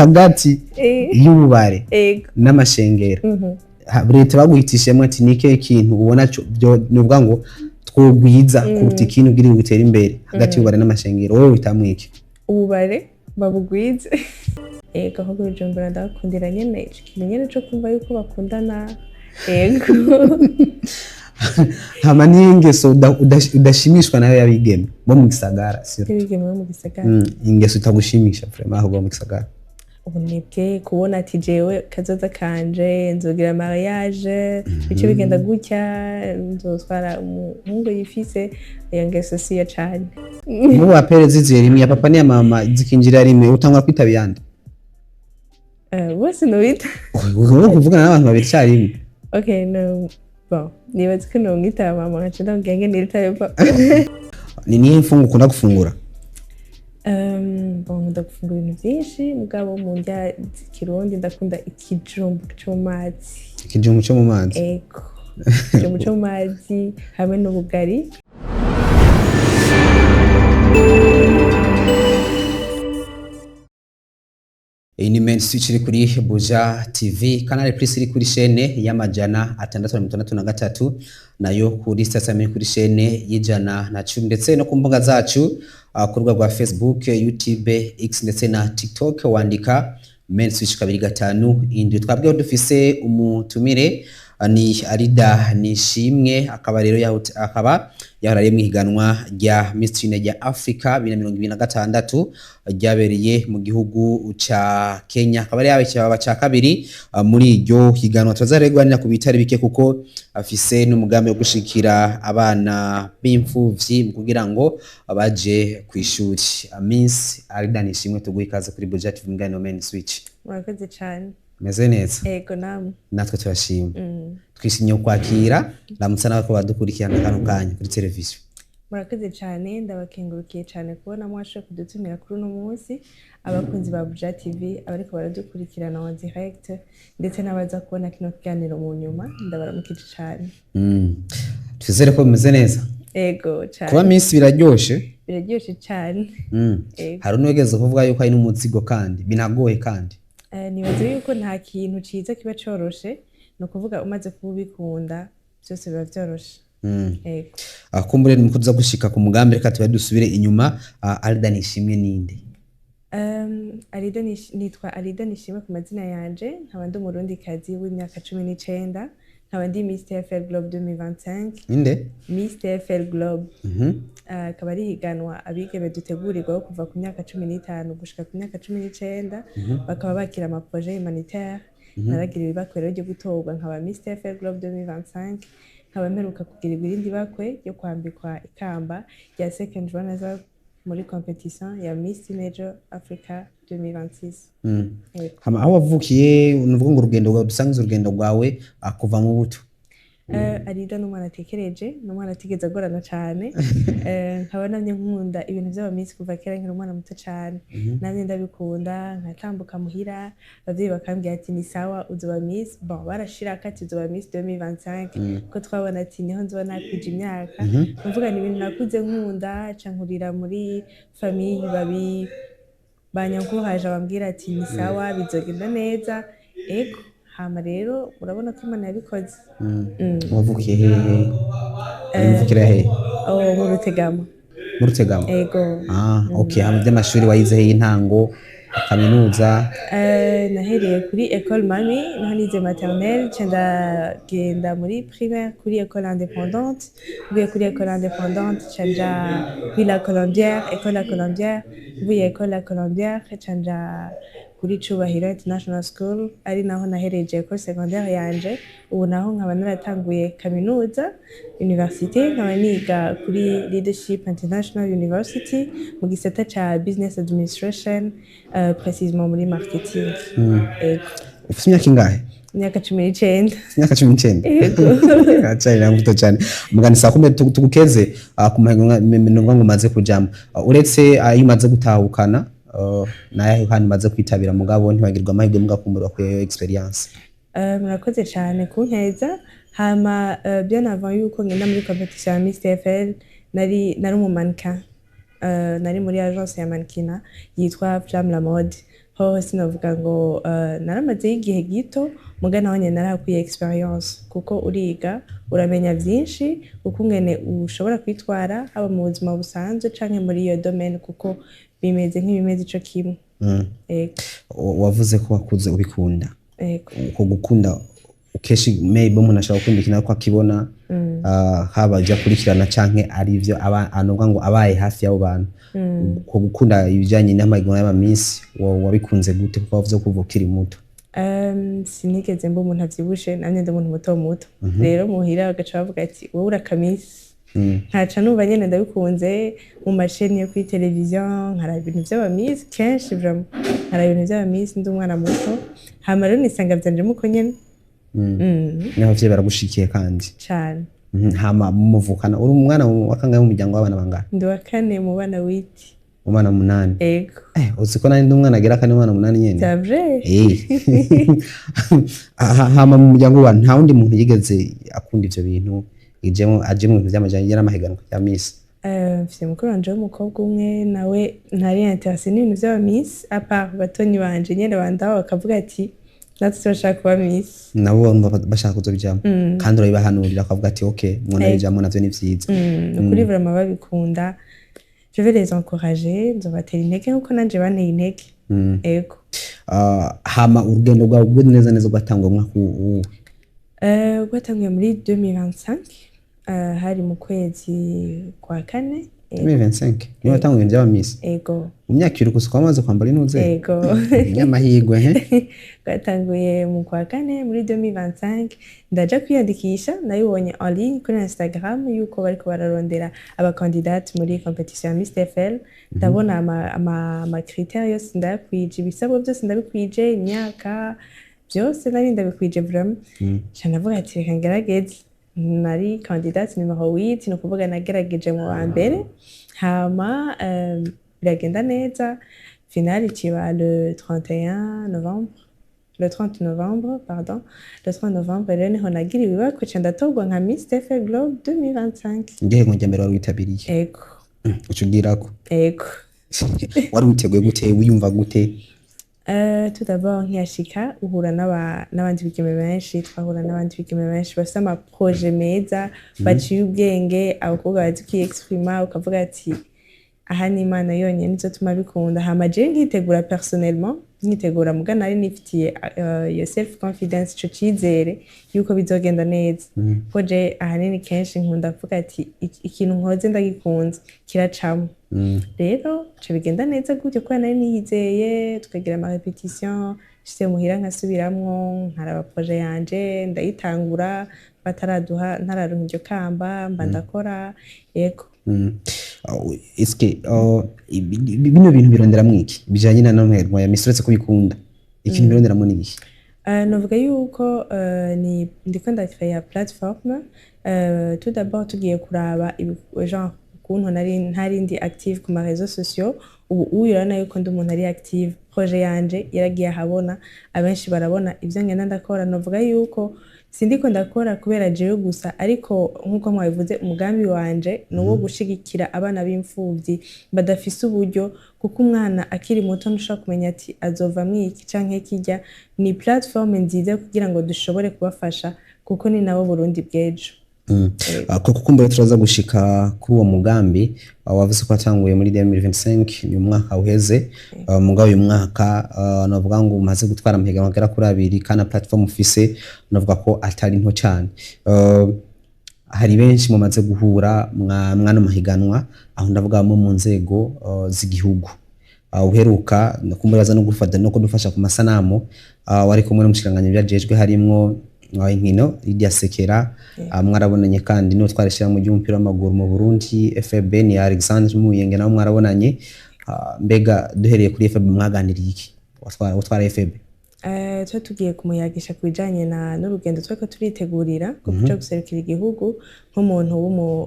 Hagati y'ububare n'amashengero, leta baguhitishemo ati ni ikihe kintu ubona nuvuga ngo twogwiza kuruta ikintu kugira ngo utere imbere hagati y'ububare n'amashengero, wowe witamwo iki? Ububare babugwize. Ego, ahubwo Bujumbura ndabakundira nyene ico kintu nyene co kumva yuko bakundana, ego. Hama niyo ingeso udashimishwa nayo y'abigeme bo mu gisagara, surtout? Y'abigeme bo mu gisagara? Ingeso itagushimisha vraiment ahubwo mu gisagara. Ubunebwe, kubona ati jewe kazoza kanje nzogira mariage, bice bigenda gutya, nzotwara umuhungu yifise. Iyo ngeso siyo cane. Mubu appel ziziye rimwe, ya papa n'iya mama zikinjira rimwe, utangura kwitaba iyande? Bose nobita. Ugomba kuvugana n'abantu babiri icyarimwe. Okay, no, bon, nibaza ko nomwitaba mama, nkaca ndamubwira ngene nitabe papa. Ni niyo mfungo ukunda gufungura? Bon, nkunda gufungura ibintu vyinshi, mugabo mu ndya z'ikirundi ndakunda ikijumbu co mu mazi. Ikijumbu cyo mu mazi? Ego, ikijumbu co mu mazi hamwe n'ubugari. Iyi ni Main Switch iri kuri Buja TV, Canal Plus iri kuri chaîne ya 663, nayo kuri Star kuri chaîne ya 110, ndetse no ku mbuga zacu ku rubuga rwa Facebook, YouTube, X ndetse na TikTok, wandika Main Switch 257. Twabwiye ko dufise umutumire, ni Alida Nishimwe, akaba rero akaba yahora ari mu ihiganwa rya Miss Teen rya Africa 2026 ryabereye mu gihugu ca Kenya, akaba ari yabaye ikibaba ca kabiri muri iryo higanwa. Tuzareganira ku bitari bike kuko afise n'umugambi wo gushikira abana b'imfuvyi mu kugira ngo baje kw'ishuri. Miss Alida Nishimwe, tuguhe ikaze kuri Buja TV mu Main Switch. Murakoze cane. Meze neza? Ego, namwe? Natwe turashima, twishimiye kwakira. Ramutsa nawe ko badukurikirana kano kanya kuri televiziyo. Murakoze cane, ndabakengurukiye cane kubona mwashoboye kudutumira kuri uno munsi. Abakunzi ba Buja TV, abariko baradukurikirana en direct ndetse n'abaza kubona kino kiganiro mu nyuma, ndabaramukije cane. Twizere ko bimeze neza. Ego cane. Kuba Miss biraryoshe? Biraryoshe cane. Ego. Hari n'uwigeze kuvuga yuko ari n'umuzigo kandi binagoye kandi. Nibaza yuko nta kintu ciza kiba coroshe, ni ukuvuga umaze kuba ubikunda byose biba vyoroshe. Ego. Kumbure ni kuza gushika ku mugambi, reka tube dusubire inyuma. Alida Nishimwe ninde? Alida nitwa Alida Nishimwe ku mazina yanje, nkaba ndi umurundikazi w'imyaka 19, nkaba ndi Miss TFL Globe 2025. Ninde? Miss TFL Globe. Akaba ari higanwa abigeme dutegurirwaho kuva ku myaka 15 gushika ku myaka 19, bakaba bakira ama projet humanitaire. Naragiriwe ibakwe rero ryo gutorwa nkaba Miss TFL Globe 2025, nkaba mperuka kugirirwa irindi bakwe ryo kwambikwa ikamba rya second runners up muri competition ya Miss Teenager Africa 2026. Yego. Hama aho wavukiye, nuvuga ngo urugendo rwawe, dusangize urugendo rwawe kuva mu buto. Alida ni umwana atekereje, ni umwana atigeze agorana cane. Nkaba namye nkunda ibintu vy'aba miss kuva kera nkiri umwana muto cane. Namye ndabikunda, nkatambuka muhira, abavyeyi bakambwira ati ni sawa, uzoba miss. Bon, barashirako ati uzoba miss 2025, ko twabona ati niho nzoba nakwije imyaka. Mvuga ni ibintu nakuze nkunda, ca nkurira muri famille babi banyankuhaje, bambwira ati ni sawa, bizogenda neza. Ego, hama rero urabona ko Imana yabikoze. Wavukiye hehe? Wivukira hehe? Oh, mu Rutegama. Mu Rutegama? Ego. Ah, okay. Hama iby'amashuri wayize hehe, intango, kaminuza? Nahereye kuri École Mami, niho nize maternelle, nca ndagenda muri primaire kuri École Indépendante. Mvuye kuri École Indépendante, nca nja kuri La Colombière, École La Colombière. Mvuye École La Colombière, nca nja kuri Cubahiro International School, ari naho nahereje école secondaire yanje. Ubu naho nkaba naratanguye kaminuza, université, nkaba niga kuri Leadership International University mu gisata ca business administration, précisément muri marketing. Ego. Ufite imyaka ingahe? Imyaka 19. Imyaka 19? Ego. Cyane, muto cyane. Mugani saa kumi tugukeze ku mahiganwa nuvuga ngo umaze kujamo. Uretse ayo umaze gutahukana, n'ayahe kandi umaze kwitabira mugabo ntibagirwa amahirwe, mugakumbura bakuyeyo experience? Murakoze cyane kunkeza. Hama bien avant yuko ngenda muri competition ya Miss TFL, nari umu mannequin. Nari muri agence ya mannequinat yitwa Flamme la Mode. Hoho sinovuga ngo naramazeyo igihe gito, muga naho nyene narahakuye experience, kuko uriga, uramenya vyinshi ukungene ushobora kwitwara, haba mu buzima busanzwe canke muri iyo domaine, kuko bimeze nk'ibimeze ico kimwe. Ego. Wavuze ko wakuze ubikunda. Ego. Uko gukunda, kenshi maybe umuntu ashobora gukunda ikintu ariko akibona, haba ibyo akurikirana canke ari ivyo aba anovuga ngo abaye hafi y'abo bantu. Uko gukunda ibijanye n'amahiganwa y'ama Miss, wabikunze gute, kuko wavuze ko kuva ukiri muto? Sinigeze mba umuntu avyibushe, namye ndi umuntu muto muto. Rero muhira bagaca bavuga ati: "Wowe uri aka Miss." Nkaca numva nyene ndabikunze. Mu ma chaînes yo kuri televiziyo nkaraba ibintu vy'aba Miss kenshi, vraiment nkaraba ibintu vy'aba Miss ndi umwana muto. Hama rero nisanga vyanjemo uko nyene. N'abavyeyi baragushikiye kandi? Cane. Hama muvukana, uri umwana wa kangahe mu muryango w'abana bangahe? Ndi wa kane mu bana 8. Mu bana 8? Ego. Uzi ko nari ndi umwana agera kane mu bana 8 nyene? C'est vrai? Eh. Hama mu muryango wa nta wundi muntu yigeze akunda ivyo bintu, ijemo aje mu bintu vy'amajanye y'amahiganwa ya Miss? Mfise mukuru wanje w'umukobwa umwe, nawe ntari intéressé n'ibintu vy'aba Miss, à part batonyi banje nyene bandaho bakavuga ati: "Natwe turashaka kuba Miss." Nabo bumva bashaka kuzobijamwo, kandi urabibahanurira ukavuga ati: "Okay, mwana, navyo ni vyiza." Ni ukuri, vraiment babikunda. Je vais les encourager, nzobatera intege nkuko nanje banteye intege. Ego. Hama urugendo rwawe rwo neza neza rwatanguye umwaka uwuhe? Rwatanguye muri 2025, hari mu kwezi kwa kane. Ego. 2025 niyo watanguye ibintu vy'aba Miss? Ego. Mu myaka 2 gusa wamaze kwambara inuze? Ego. Umunyamahirwe he. Rwatanguye mu kwa kane muri 2025, ndaja kwiyandikisha. Nabibonye en ligne kuri Instagram yuko bariko bararondera aba candidates muri compétition ya Miss TFL. Ndabona ama critères yose ndayakwije, ibisabwa byose ndabikwije, imyaka, byose nari ndabikwije vraiment. Nca ndavuga ati: "Reka ngerageze." Nari candidate numéro 8, ni ukuvuga nagerageje mu wa mbere. Hama biragenda neza, finale ikiba le 31 novembre, le 30 novembre, pardon, le 30 novembre. Rero niho nagiriwe ibakwe, ca ndatorwa nka Miss TFL Globe 2025. Igihembo rya mbere wari witabiriye? Ego. Uca ugirako? Ego. Wari witeguye gute? Wiyumva gute? Tout d'abord nkiyashika, uhura n'abandi bigeme benshi. Twahura n'abandi bigeme benshi bafise ama projets meza, baciye ubwenge, abakobwa bazi kwiyexprima, ukavuga ati: "Aha ni Imana yonyene izotuma bikunda." Hama jewe nkitegura personnellement, nkitegura, muga nari nifitiye iyo self confidence, ico cizere yuko bizogenda neza, ko je ahanini kenshi nkunda kuvuga ati: "Ikintu nkoze ndagikunze kiracamwo." Rero ca bigenda neza gutyo, kubera nari niyizeye. Tukagira ama répétitions, nshitse muhira nkasubiramwo, nkaraba projet yanje, ndayitangura bataraduha, ntararonka iryo kamba, mba ndakora. Yego. Eske bino bintu bironderamwo iki bijanye na none ya Miss, uretse kubikunda? Ikintu bironderamwo ni iki? Novuga yuko ni ndiko ndacréa plateforme. Tout d'abord tugiye kuraba genre ukuntu nari ntari ndi active ku ma réseaux sociaux. Ubu uyu urabona yuko ndi umuntu ari active, projet yanje yaragiye ahabona, abenshi barabona ivyo ngenda ndakora. Novuga yuko sindiko ndakora kubera jewe gusa, ariko nkuko mwabivuze, umugambi wanje ni uwo gushigikira abana b'imfuvyi badafise uburyo, kuko umwana akiri muto ntushobora kumenya ati azovamwo iki canke kirya. Ni plateforme nziza kugira ngo dushobore kubafasha, kuko ni nabo Burundi bw'ejo. Kuko kumbura turaza gushika kuri uwo mugambi. Wavuze ko watanguye muri 2025, ni umwaka uheze. Mugabo uyu mwaka, navuga ngo umaze gutwara amahiganwa agera kuri abiri, kandi na platform ufise navuga ko atari nto cyane. Hari benshi mumaze guhura mwano mahiganwa, aho ndavuga bamwe mu nzego z'igihugu. Uheruka kumbura no gufata no kudufasha ku masanamu, wari kumwe n'umushikiranganji vyajejwe harimwo inkino, Lydia Sekera. Mwarabonanye kandi n'uwo twarishira mu ry'umupira w'amaguru mu Burundi, FFB, ni Alexandre Muyenge, nawe mwarabonanye. Mbega duhereye kuri FFB, mwaganiriye iki, watwara FFB? Tuba tugiye kumuyagisha ku bijanye n'urugendo twariko turitegurira ko kuja guserukira igihugu, nk'umuntu w'umu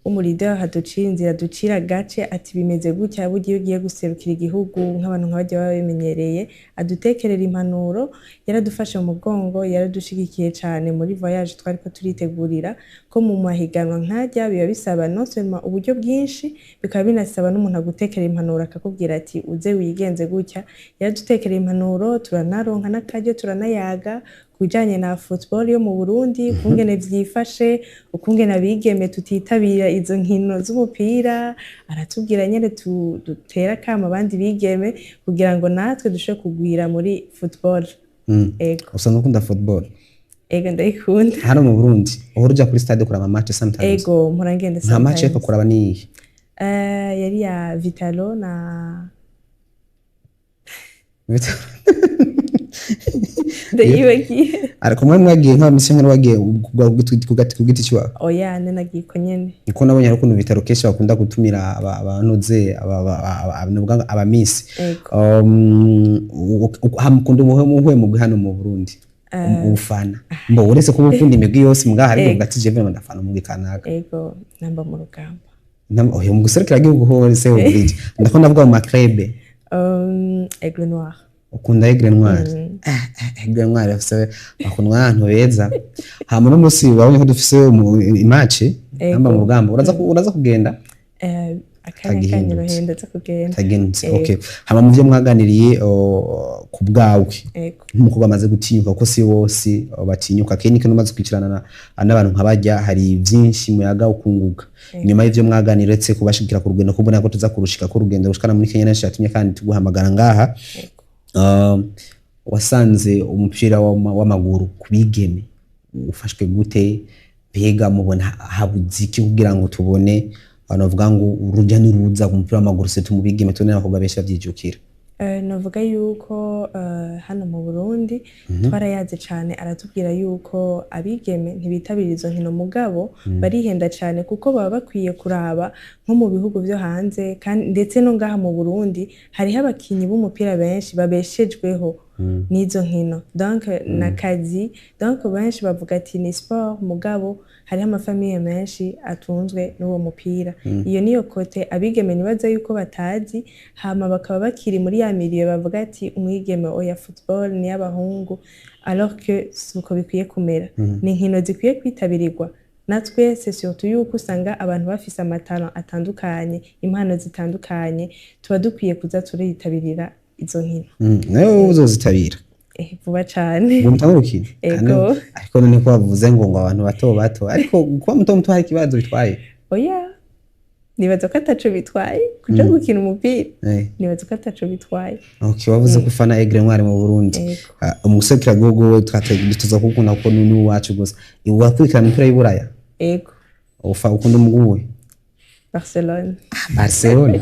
W'umu leader aducira inzira, aducira agace, ati bimeze gutya, burya iyo ugiye guserukira igihugu, nk'abantu nka barya baba bimenyereye, adutekerera impanuro. Yaradufashe mu mugongo, yaradushigikiye cane muri voyage twariko turitegurira, ko mu mahiganwa nk'arya biba bisaba non seulement uburyo bwinshi, bikaba binasaba n'umuntu agutekerera impanuro, akakubwira ati uze wigenze gutya. Yaradutekerera impanuro, turanaronka n'akaryo, turanayaga ku bijanye na football yo mu Burundi, ukungene vyifashe, ukungene abigeme tutitabira izo nkino z'umupira. Aratubwira nyene dutere akamo abandi bigeme kugira ngo natwe dushobore kugwira muri football. Ego. Usanzwe ukunda football? Ego, ndayikunda. Hano mu Burundi uhora uja kuri stade kuraba match sometimes? Ego, mpora ngenda. Nka match Sometimes. ariko kuraba niyihe? Yari ya Vitalo na ndayibagiye. Ariko mwe mwagiye nka missionnaire, wagiye ku giti cyawe? Oya, ne nagiye ko nyene. Niko nabonye hari ukuntu Vitalo kenshi bakunda gutumira abanuze nuvuga ngo aba miss. Ego. Hamukunda ubuhe mugwi hano mu Burundi ufana? Mbo uretse kuba ukunda imigwi yose, mugaha hari uvuga ati jewe ndafana umugwi kanaka. Ego, Namba mu Rugamba. Oya, mu guserukira igihugu hose oblige, ndako ndavuga mu ma club. Aigle Noir. Ukunda Aigle Noir? Aigle Noir afise bakundwa n'abantu beza. Hama uno munsi babonye ko dufise i match Namba mu Rugamba, uraza kugenda? Akanya Kagihindutse. kanyoroheye, ndaza kugenda. Kagihindutse. Ego. Okay, hama mu vyo mwaganiriye ku bwawe, nk'umukobwa amaze gutinyuka, kuko si bose batinyuka, kenshi kino umaze kwicarana n'abantu nka barya, hari byinshi muyaga ukunguka. Nyuma y'ivyo mwaganiriye, uretse kubashigikira ku rugendo, kubona ko tuza kurushika ko urugendo rushikana muri Kenya, nenshi yatumye kandi tuguhamagara ngaha. Wasanze umupira w'amaguru ku bigeme ufashwe gute? Mbega mubona habuze iki kugira ngo tubone abantu bavuga ngo urujya n'uruza ku mupira w'amaguru, se mu bigeme, tubone n'abakobwa benshi bavyijukira? Novuga yuko hano mu Burundi twarayaze cane, aratubwira yuko abigeme ntibitabira izo nkino, mugabo barihenda cane, kuko baba bakwiye kuraba nko mu bihugu vyo hanze, kandi ndetse no ngaha mu Burundi hariho abakinyi b'umupira benshi babeshejweho n'izo nkino, donc n'akazi. Donc benshi bavuga ati ni sport, mugabo hariho ama famille menshi atunzwe n'uwo mupira. Iyo niyo côté abigeme nibaza yuko batazi, hama bakaba bakiri muri ya milieu bavuga ati umwigeme oya, football ni y'abahungu, alors que suko bikwiye kumera. Ni inkino zikwiye kwitabirirwa na twese, surtout yuko usanga abantu bafise ama talent atandukanye, impano zitandukanye. Tuba dukwiye kuza turitabirira izo nkino. Nawe uzozitabira? Vuba cane. Ngo mutange urukino? Ego. Ariko none ko bavuze ngo abantu bato bato, ariko kuba muto muto hari ikibazo bitwaye? Oya, nibaza ko ataco bitwaye kuja gukina umupira. Nibaza ko ataco bitwaye. Okay, wavuze ko ufana Aigle Noir mu Burundi. Ego. Umuserukiragihugu we tuza kukunda kuko ni uwacu gusa. Urakurikirana imipira y'Iburaya? Ego. Ufa ukunda umugwi uwuhe? Barcelone. Barcelona.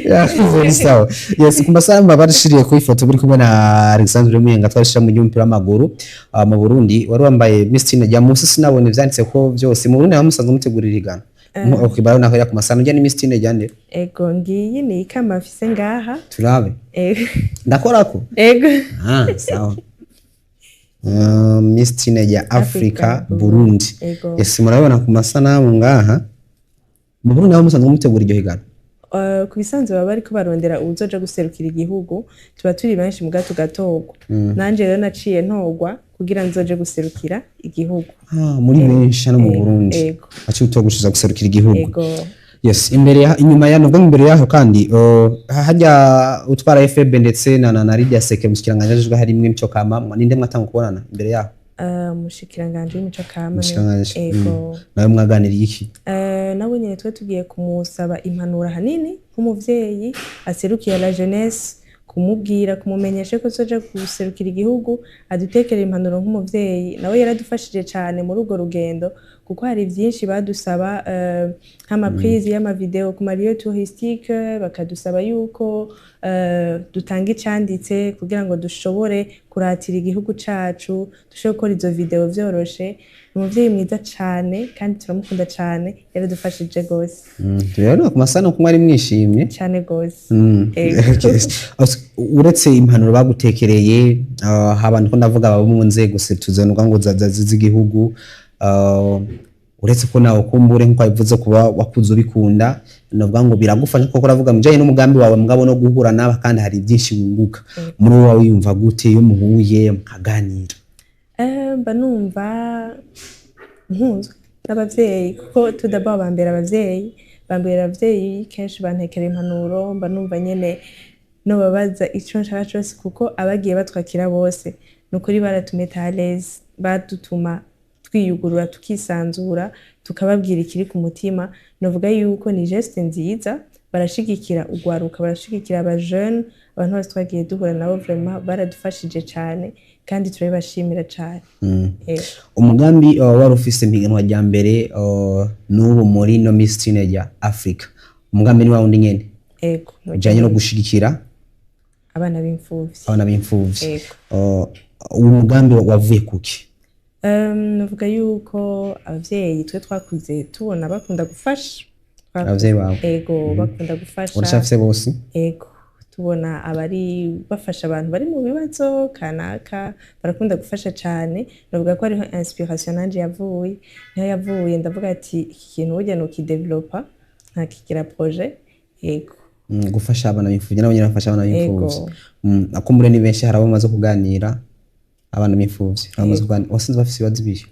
Yakuze, sawa. Yes, ku masaha barashiriye ku ifoto buri kumwe na Alexandre Muyenga, twarashira mu mupira w'amaguru mu Burundi. Wari wambaye Miss Teenager munsi, sinabona ivyanditse ko byose. Mu Burundi aho musanzwe mutegurira igana. Okay, baro naho ku masano ujya ni Miss Teenager nde? Ego, ngiyi ni ikamba mfise ngaha. Turabe. Ego. Ndakorako. Ego. Ah, sawa. Miss Teenager Africa, Africa, Burundi. Ego. Yes, murabona ku masanamu ngaha. Mu Burundi aho musanzwe mutegura iryo higana? Ku bisanzwe baba bariko barondera uwuzoja guserukira igihugu, tuba turi benshi muga tugatorwa. Nanje rero naciye ntorwa kugira nzoje guserukira igihugu. Ah, muri benshi hano mu Burundi. Ego. Aciye utogushiza guserukira igihugu. Ego. Yes, imbere ya inyuma ya nubwo imbere yaho kandi hajya utwara FB ndetse na Lydia Seke, mushikiranganje ajejwe harimwe imico kama, ninde mwatanga kubonana imbere yaho? Umushikiranganji w'imico kama. Umushikiranganji. Ego. Nawe mwaganiriye iki? Nawe nyene twe tugiye kumusaba impanuro, ahanini nk'umuvyeyi aserukiye la jeunesse, kumubwira, kumumenyesha ko tuzoja guserukira igihugu, adutekerera impanuro nk'umuvyeyi. Nawe yaradufashije cane muri urwo rugendo, kuko hari vyinshi badusaba, nk'ama prise y'ama vidéo ku ma lieu touristique, bakadusaba yuko dutanga icanditse kugira ngo dushobore kuratira igihugu cacu, dushobore gukora izo vidéo vyoroshe. Ni umuvyeyi mwiza cane kandi turamukunda cane, yaradufashije gose. Rero ku masano kumwe ari mwishimye. Cane gose. Ego. Okay. Uretse impanuro bagutekereye, abantu ko ndavuga abo mu nzego tuzonuka ngo z'igihugu, Uretse ko nawe kumbure, nkuko wabivuze, kuba wakuze ubikunda, novuga ngo biragufasha kuko uravuga mu bijanye n'umugambi wawe, mugabo no guhura n'aba kandi hari byinshi wunguka. Muri wowe wiyumva gute iyo muhuye mukaganira? Mba numva nkunzwe n'abavyeyi, kuko tout d'abord bambera abavyeyi, bambera abavyeyi. Kenshi bantekera impanuro, mba numva nyene nobabaza ico nshaka cose, kuko abagiye batwakira bose ni ukuri baratumeta à l'aise, badutuma twiyugurura, tukisanzura, tukababwira ikiri ku mutima. Novuga yuko ni geste nziza, barashigikira urwaruka, barashigikira aba jeunes. Abantu bose twagiye duhura nabo vraiment baradufashije cane kandi turabibashimira cane. Ego. Umugambi wari ufise mpiganwa rya mbere, n'ubu muri no Miss Teenager Africa, umugambi ni wa wundi nyene? Ego. Ujanye no gushigikira abana b'imfuvyi. Abana b'imfuvyi. Ego. Uwo mugambi wavuye kuki? Navuga yuko abavyeyi twe twakuze tubona bakunda gufasha. Abavyeyi bawe? Ego, bakunda gufasha. Uracafise bose? Ego, tubona abari bafasha abantu bari mu bibazo kanaka, barakunda gufasha cane. Navuga ko ariho inspiration nanje yavuye, niho yavuye. Ndavuga ati iki kintu burya nokidevelopa nkakigira projet. Ego. Gufasha abana b'imfuvyi, nabo nyene bafasha abana b'imfuvyi. Ego. Akumbure ni benshi, hari abo bamaze kuganira, abana b'imfuvyi bamaze kuganira, wasanze bafise ibibazo ibihe?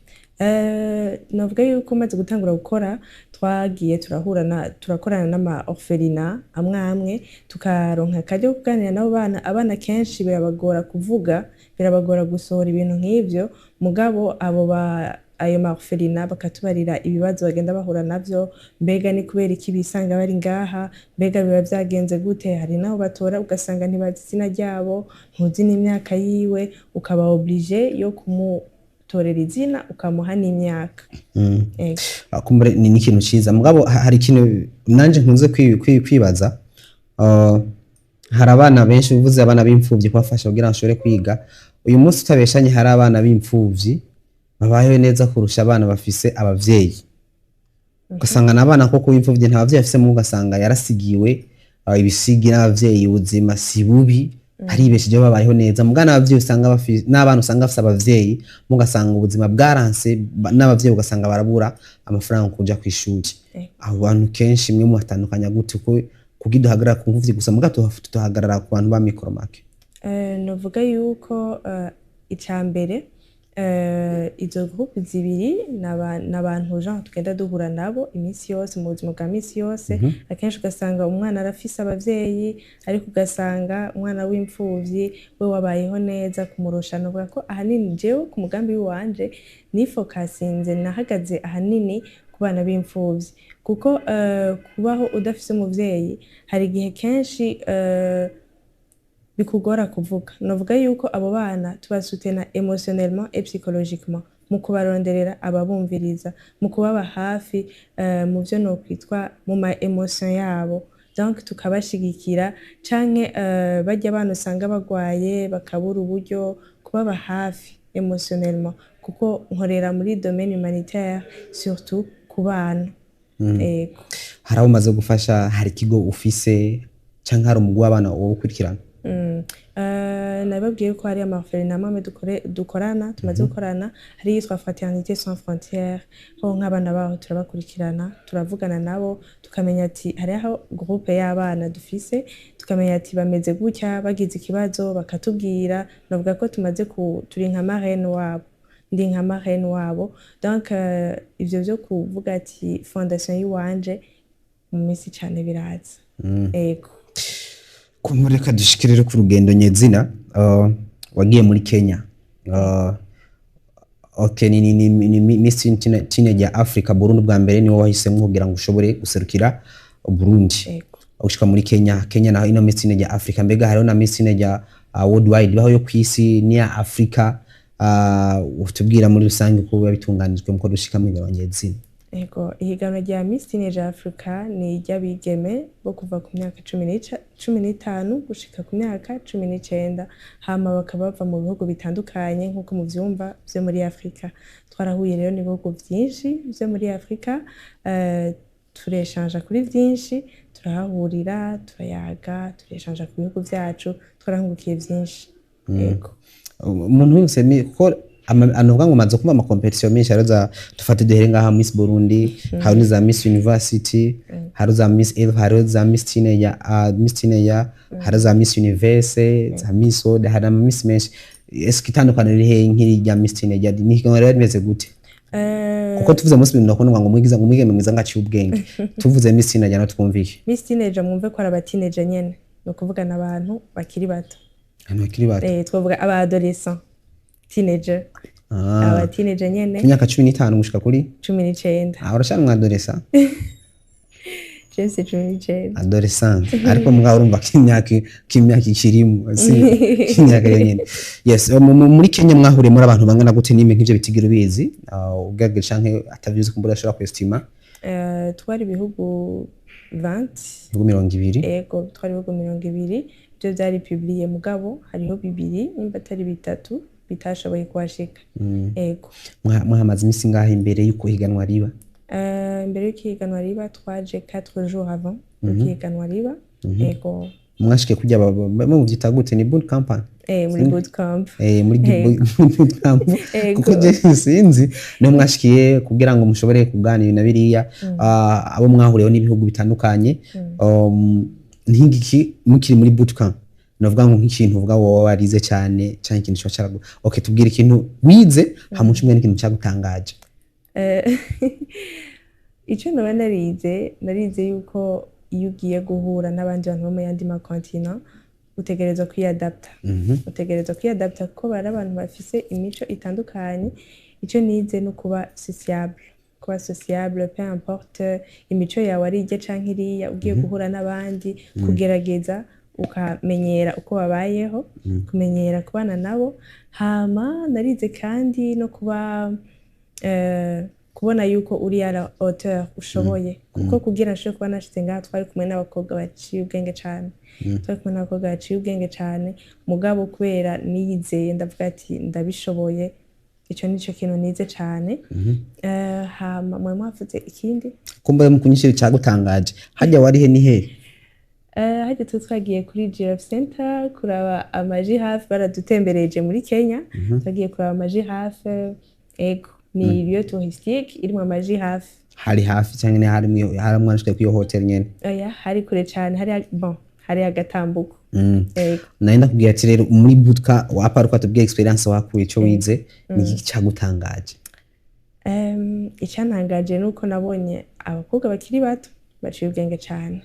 Navuga yuko maze gutangura gukora twagiye turahura na turakorana n'ama orphelinat amwe amwe, tukaronka akaryo ko kuganira n'abo bana. Abana kenshi birabagora kuvuga, birabagora gusohora ibintu nk'ivyo, mugabo abo ba ayo ma orphelinat bakatubarira ibibazo bagenda bahura navyo: mbega ni kubera iki bisanga bari ngaha, mbega biba vyagenze gute? Hari naho batora ugasanga ntibazi izina ryabo, ntuzi n'imyaka yiwe, ukaba obligé yo kumutorera izina, ukamuha n'imyaka. Ego. Kumbure ni n'ikintu ciza, mugabo hari ikintu nanje nkunze kwibaza. Hari abana benshi, uvuze abana b'imfuvyi kubafasha kugira ngo bashobore kwiga, uyu munsi utabeshanye hari abana b'imfuvyi babayeho neza kurusha abana bafise abavyeyi. Ugasanga n'abana koko b'imfuvyi nta bavyeyi bafise, ugasanga yarasigiwe ibisigi n'abavyeyi, ubuzima si bubi, aribeshejeho, babayeho neza. Muga n'abavyeyi usanga n'abana usanga bafise abavyeyi, mugasanga ubuzima bwaranse, n'abavyeyi ugasanga barabura amafaranga kuja kw'ishuri. Abo bantu kenshi mwe mubatandukanya gute? Ko kuko duhagarara ku mfuvyi gusa, muga tuhagarara ku bantu ba mikoro make. Novuga yuko ica mbere, izo groupe zibiri n'abantu genre tugenda duhura nabo iminsi yose mu buzima bwa minsi yose. Akenshi ugasanga umwana arafise abavyeyi, ariko ugasanga umwana w'imfuvyi we wabayeho neza kumurusha. Novuga ko ahanini jewe ku mugambi w'iwanje nifokasinze, nahagaze ahanini ku bana b'imfuvyi, kuko kubaho udafise umuvyeyi hari igihe kenshi bikugora kuvuga. Novuga yuko abo bana tubasutena émotionnellement et psychologiquement mu kubaronderera ababumviriza, mu kubaba hafi mu vyo nokwitwa mu ma émotion yabo, donc tukabashigikira, canke barya bana usanga bagwaye bakabura uburyo, kubaba hafi émotionnellement, kuko nkorera muri domaine humanitaire, surtout ku bana. Ego. Hari abo umaze gufasha? Hari ikigo ufise canke hari umugwi w'abana wowe ukurikirana? Nababwiye ko hari ama orphelinat amwe dukorana, tumaze gukorana. Hari iyitwa Fraternité Sans Frontières, ho nk'abana baho turabakurikirana, turavugana nabo, tukamenya ati hariho groupe y'abana dufise, tukamenya ati bameze gutya, bagize ikibazo bakatubwira. Navuga ko tumaze ku turi nka marraine wabo, ndi nka marraine wabo. Donc ivyo vyo kuvuga ati fondation yiwanje mu minsi cane biraza. Ego. Kumureka dushike rero ku rugendo nyezina, wagiye muri Kenya. Okay, ni Miss Teenager Africa Burundi bwa mbere niwo wahisemo kugira ngo ushobore guserukira Burundi. Ego. Ushika muri Kenya, Kenya naho ino Miss Teenager Africa, mbega hariho na Miss Teenager Worldwide baho yo kwisi niya Africa? Utubwira muri rusange uko biba bitunganijwe muko dushika mu ihiganwa nyezina. Ego, ihiganwa rya Miss Teenager Africa ni iry'abigeme bo kuva ku myaka 15 gushika ku myaka 19, hama bakaba bava mu bihugu bitandukanye nk'uko muvyumva vyo muri Afrika. Twarahuye rero n'ibihugu vyinshi vyo muri Afrika, tureshanja kuri vyinshi, turahahurira, turayaga, tureshanja ku bihugu vyacu, twarahungukiye vyinshi. Ego. Umuntu wese kuko Anovuga ngo maze kumva ama compétition menshi, hariho za, dufate duhere ngaha, Miss Burundi, hariho za Miss University, hariho za Miss Elf, hariho za Miss Teenager, Miss Teenager, hariho za Miss Universe, za Miss World, hari ama Miss menshi. Ese itandukaniro riri hehe nk'iri rya Miss Teenager? Ni higanwa rero rimeze gute? Kuko tuvuze Miss Burundi ndakubona ngo mwigiza ngo umwigeme mwiza ngaciye ubwenge, tuvuze Miss Teenager no twumvike? Miss Teenager, mwumve ko ari aba teenager nyene, ni ukuvuga n'abantu bakiri bato. Abantu bakiri bato. Twavuga aba adolescent teenager. Aba teenager nyene. Ku myaka 15 gushika kuri 19. Ah, uracari mu adolescent. Jese 19. Adolescent, ariko mugabo urumva ko imyaka ikirimo, si imyaka yonyene. Yes, muri Kenya mwahuriye muri abantu bangana gute nimwe nk'ivyo bitigira ubizi, ugerageje canke atavyuzi, kumbura ashobora kwestima? Twari ibihugu 20. Ibihugu 20. Ego, twari ibihugu 20, byo byari publié, mugabo hariho bibiri nimba atari bitatu bitashoboye kuhashika, ego. Mwahamaze imisi ngaho imbere y'uko higanwa riba? Mbere y'uko ihiganwa riba, twaje 4 jours avant y'uko ihiganwa riba, ego. Mwashike kurya muvyita gute, ni boot camp? Muri boot camp. Muri Ego. boot camp. Ego. Kuko je sinzi niho mwashikiye kugira ngo mushobore kuganira na biriya. Abo mwahuriyeho n'ibihugu bitandukanye, nk'igiki mukiri muri boot camp, novuga ngo nk'ikintu uvuga wowe warize cyane canke ikintu coba caragu, okay, tubwire ikintu wize hama ucumwe n'ikintu cyagutangaje. Icyo naba narize, narize yuko iyo ugiye guhura n'abandi bantu bo mu yandi ma continent, utegerezwa kwiyadapta. Utegerezwa kwiyadapta kuko bari abantu bafise imico itandukanye. Icyo nize ni ukuba sociable, kuba sociable peu importe imico yawe ari irya canke iriya. Ugiye guhura n'abandi, kugerageza ukamenyera uko babayeho, kumenyera kubana nabo. Hama narize kandi no kuba kubona yuko uri à la hauteur, ushoboye, kuko kugira nshobore kuba nashitse ngaha, twari kumwe n'abakobwa baciye ubwenge cane, twari kumwe n'abakobwa baciye ubwenge cane, mugabo kubera niyizeye ndavuga ati ndabishoboye. Ico nico kintu nize cane. Hama mwe mwavuze ikindi? Kumba mu kunyishira cyagutangaje, hajya wari he, ni he? Harya twe twagiye kuri Giraffe Center kuraba ama girafe, baradutembereje muri Kenya, twagiye kuraba ama girafe, ego, ni lieu touristique irimwo ama girafe. Hari hafi cyangwa ni hari mwashike kuri iyo hotel nyene? Oya, hari kure cane, hari, bon, hari agatambuko. Ego. Nari ndakubwira ati rero muri bootcamp wapara uko atubwiye experience wakuye, ico wize ni iki cyagutangaje? Icyantangaje ni uko nabonye abakobwa bakiri bato baciye ubwenge cane.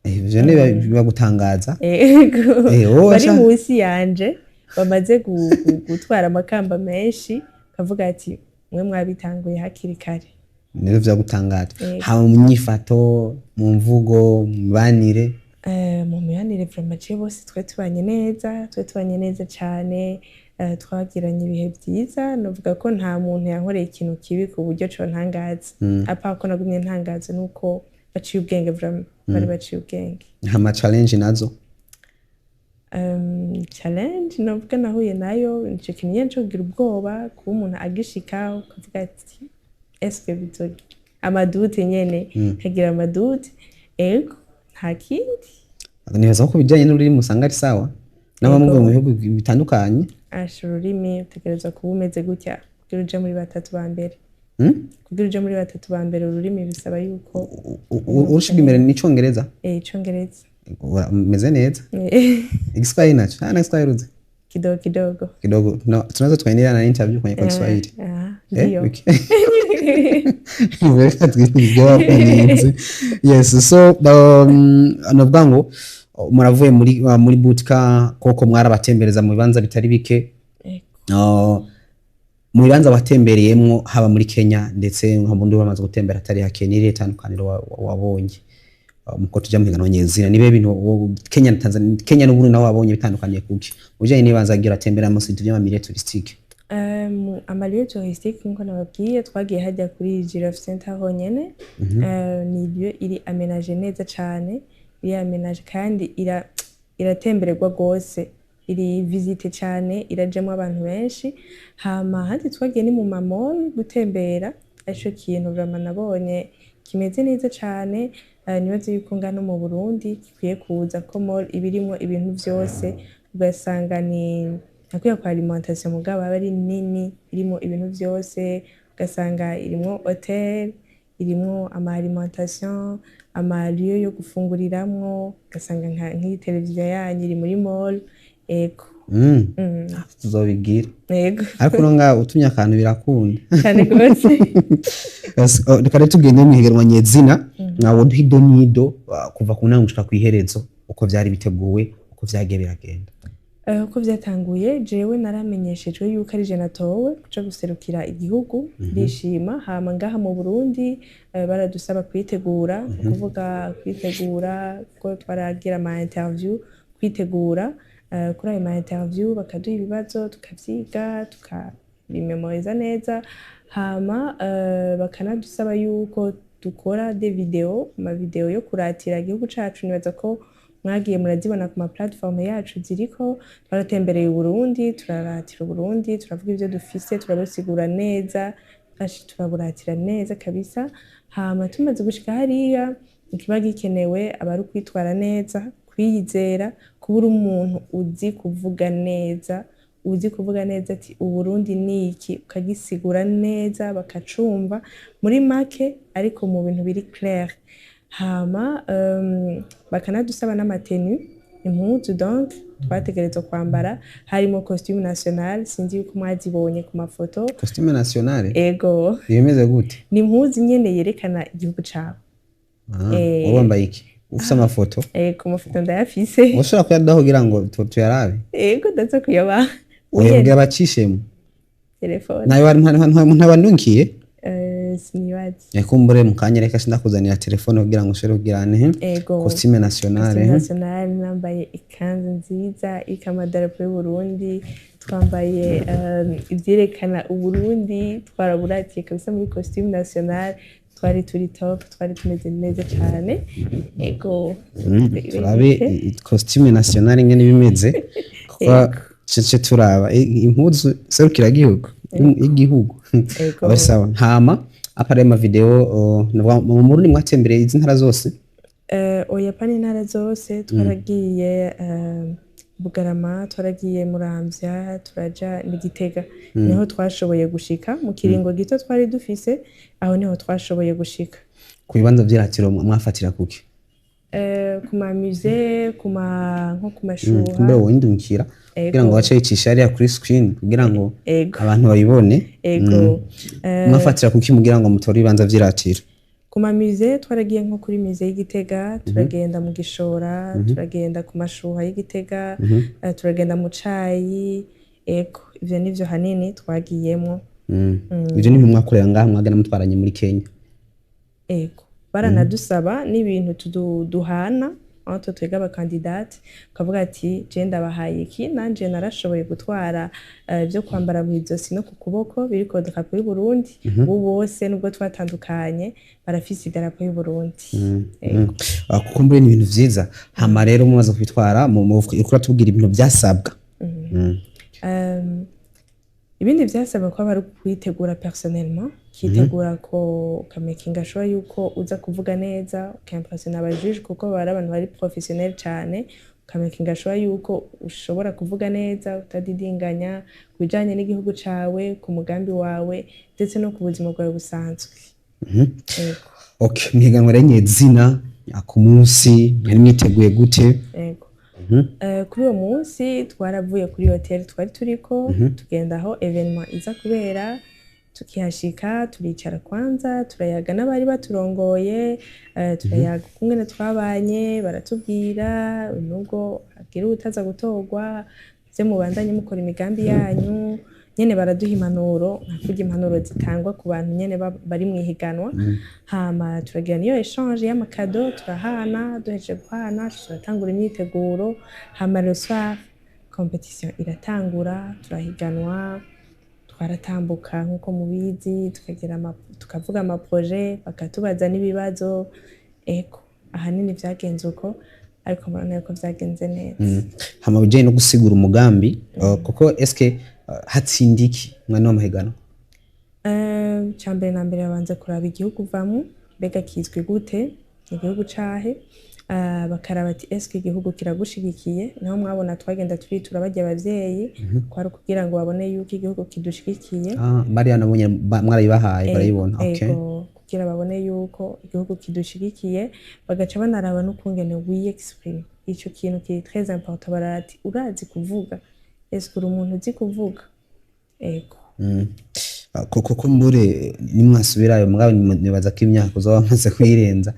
Ivyo ni bibagutangaza? Ego. Wowe bari munsi yanje bamaze gutwara amakamba menshi, kavuga ati mwe mwabitanguye hakiri kare. Nivyo vyagutangaje? Ego. Haba mu nyifato, mu mvugo, mu mibanire? Mu mibanire, vraiment, je bose twe tubanye neza, twe tubanye neza cane, twagiranye ibihe vyiza. Novuga ko nta muntu yankoreye ikintu kibi ku buryo contangaza, à part ko nagumye ntangaza nuko baciye ubwenge, vraiment bari baciye ubwenge. Hama challenge nazo? Challenge novuga nahuye nayo, nico kintu nyene co kugira ubwoba, kuba umuntu agishika ukavuga ati eske bizo, ama doutes nyene, kagira ama doutes, ego, nta kindi. Nibaza ko ku bijyanye n'ururimi usanga ari sawa n'abamuvuye mu bihugu bitandukanye. Asha, ururimi utegerezwa kuba umeze gutya kugira uje muri batatu ba mbere. Kugira uje muri batatu ba mbere, ururimi bisaba yuko Urushiga imbere ni icongereza? Icongereza. Umeze neza. Igiswahili nacho, na Kiswahili uzi? Kidogo kidogo. Kidogo. No, tunaweza tukaendelea na interview kwenye kwa Kiswahili. Ah, Eh, ndio. Reka twige wapenzi. Yes, so navuga ngo muravuye muri bootcamp, koko mwarabatembereza mu bibanza bitari bike. Ego. Mu bibanza watembereyemwo, haba muri Kenya ndetse nka bundi bamaze gutembera atari hake, ni irihe tandukaniro wabonye? Muko tuja mu higanwa nyezina, nibe bintu Kenya na Tanzania, Kenya n'Uburundi naho wabonye bitandukaniye kuki mu bijanye n'ibibanza wagiye uratemberamo, surtout vy'ama milieu touristique? Ama lieu touristique, nkuko nababwiye, twagiye hajya kuri Giraffe Center honyene. Ni lieu iri aménagé neza cane, iri aménagé kandi iratembererwa gose, iri visité cane, irajamwo abantu benshi. Hama ahandi twagiye ni mu ma mall gutembera, arico kintu vraiment nabonye kimeze neza cane. Nibaze yuko nga no mu Burundi gikwiye kuza, ko mall iba irimwo ibintu vyose, ugasanga ni Nakwiye kwa alimentation, mugabo aba ari nini, irimo ibintu vyose, ugasanga irimwo hôtel, irimwo ama alimentation, ama lieu yo gufunguriramwo, ugasanga nk'iyi televiziyo yanyu iri muri mall, ego. Tuzobigira. Ego. Ariko uno ngaho utumye akantu birakunda. Cyane rwose. Oh, reka rero tugende mu nyezina, mwawe duha ido n'ido, kuva ku ntango gushika kw'iherezo, uko vyari biteguwe, uko vyagiye biragenda. Uko vyatanguye, jewe naramenyeshejwe yuko ari je natowe kuja guserukira igihugu, ndishima. Hama ngaha mu Burundi baradusaba kwitegura, ni ukuvuga kwitegura kuko twaragira ama interview, kwitegura kuri ayo ma interview bakaduha ibibazo, tukavyiga, tukabimemoriza neza. Hama bakanadusaba yuko dukora des vidéos, ama vidéo yo kuratira igihugu cacu. Nibaza ko mwagiye murazibona ku ma platform yacu ziriko. Twaratembereye Uburundi, turaratira Uburundi, turavuga ivyo dufise, turabisigura neza, ashi turaburatira neza kabisa. Hama tumaze gushika hariya, ikiba gikenewe aba ari ukwitwara neza, kwiyizera, kuba uri umuntu uzi kuvuga neza, uzi kuvuga neza ati Uburundi ni iki, ukagisigura neza bakacumva muri make, ariko mu bintu biri clair. Hama bakanadusaba n'ama tenues, impuzu donc twategerezwa kwambara, harimo costume nationale. Sinzi yuko mwazibonye ku mafoto. Costume nationale? Ego. Ibimeze gute? Ni impuzu nyene yerekana igihugu cawe. Ah, wowe wambaye iki? Ufise amafoto? Ku mafoto ndayafise. Ushobora kuyadaho kugira ngo tuyarabe? Ego, ndaza kuyabaha. Oya, kugira bacishemo. Telefone. Nayo ntabandunkiye. Sinibaza. Kumbure mu kanya reka sindakuzanira telefone kugira ngo ushobore kugira ne Ego. Costume nationale. Costume nationale, nambaye ikanzu nziza iriko amadarapo y'Uburundi, twambaye ivyerekana Uburundi, twaraburatiye kabisa muri costume nationale, twari turi top, twari tumeze neza cane, ego. Turabe costume nationale ingene bimeze, kuko Ego. cece turaba impuzu serukiragihugu y'igihugu. Ego. Aba sawa. Hama à part ama vidéo, navuga mu Burundi mwatembereye izi ntara zose? Oya, pana intara zose. Twaragiye Bugarama, twaragiye Muramvya, turaja ni Gitega, niho twashoboye gushika mu kiringo gito twari dufise, aho niho twashoboye gushika. Ku bibanza vy'iratiro mwafatira kuki? Ku ma musée, ku ma nko ku mashuha. Kumbe windungikira kugira ngo bace yicisha hariya kuri screen kugira ngo abantu bayibone. Ego. Mwafatira kuki mugira ngo mutore ibibanza vy'iratiro? Ku ma musée, twaragiye nko kuri musée y'Igitega, turagenda mu Gishora, turagenda ku mashuha y'Igitega, turagenda mu Cayi. Ego, ivyo nivyo hanini twagiyemwo. Ivyo ni mwakorera ngaha, mwagenda mutwaranye muri Kenya? Ego, baranadusaba n'ibintu duhana aho twebwe aba candidates, ukavuga ati je ndabahaye iki, nanje narashoboye gutwara ibyo kwambara mu izosi no ku kuboko biriko drapeau y'u Burundi. Ubu bose nubwo twatandukanye barafise idarapo y'u Burundi. Ego. Ah, kuko mbere ni ibintu vyiza. Hama rero mumaze kubitwara, uriko uratubwira ibintu vyasabwa. Ibindi vyasabwa ko aba ari kwitegura personnellement, ukitegura ko ukamakinga sure yuko uza kuvuga neza, ukimpressiona aba juge, kuko baba ari abantu bari professionnel cane, ukamakinga sure yuko ushobora kuvuga neza utadidinganya ku bijanye n'igihugu cawe, ku mugambi wawe, ndetse no ku buzima bwawe busanzwe. Ego. Okay, mwihiganwa rero nyezina ku munsi mwari mwiteguye gute? Ego. Kuri uwo munsi twaravuye kuri hôtel twari turiko, tugenda aho événement iza kubera. Tukihashika turicara kwanza, turayaga n'abari baturongoye, turayaga ukungene twabanye, baratubwira nubwo hagira uwutaza gutorwa, muze mubandanye mukora imigambi yanyu nyene, baraduha impanuro nka kurya impanuro zitangwa ku bantu nyene bari mw'ihiganwa. Hama turagira niyo échange y'ama cadeaux, turahana. Duhejeje guhana turatangura imyiteguro. Hama le soir compétition iratangura, turahiganwa, twaratambuka nk'uko mubizi, tukagira tukavuga ama projet, bakatubaza n'ibibazo. Ego, ahanini vyagenze uko, ariko murabona yuko vyagenze neza. Hama bijanye no gusigura umugambi, kuko eske hatsinda iki mwana w'amahiganwa? Ca mbere na mbere babanza kuraba igihugu uvamwo, mbega kizwi gute, igihugu cahe. Bakaraba ati: "Eske igihugu kiragushigikiye?" Naho mwabona twagenda turitura barya abavyeyi, kwari kugira ngo babone yuko igihugu kidushigikiye. Ah, bariya nabonye mwarayibahaye barayibona, okay. Ego, kugira babone yuko igihugu kidushigikiye, bagaca banaraba n'ukungene wiyexprime. Ico kintu kiri très important. Barara ati: "Urazi kuvuga? Eske uri umuntu uzi kuvuga?" Ego. Koko kumbure nimwasubirayo, mugabo nibaza ko imyaka uzoba wamaze kuyirenza,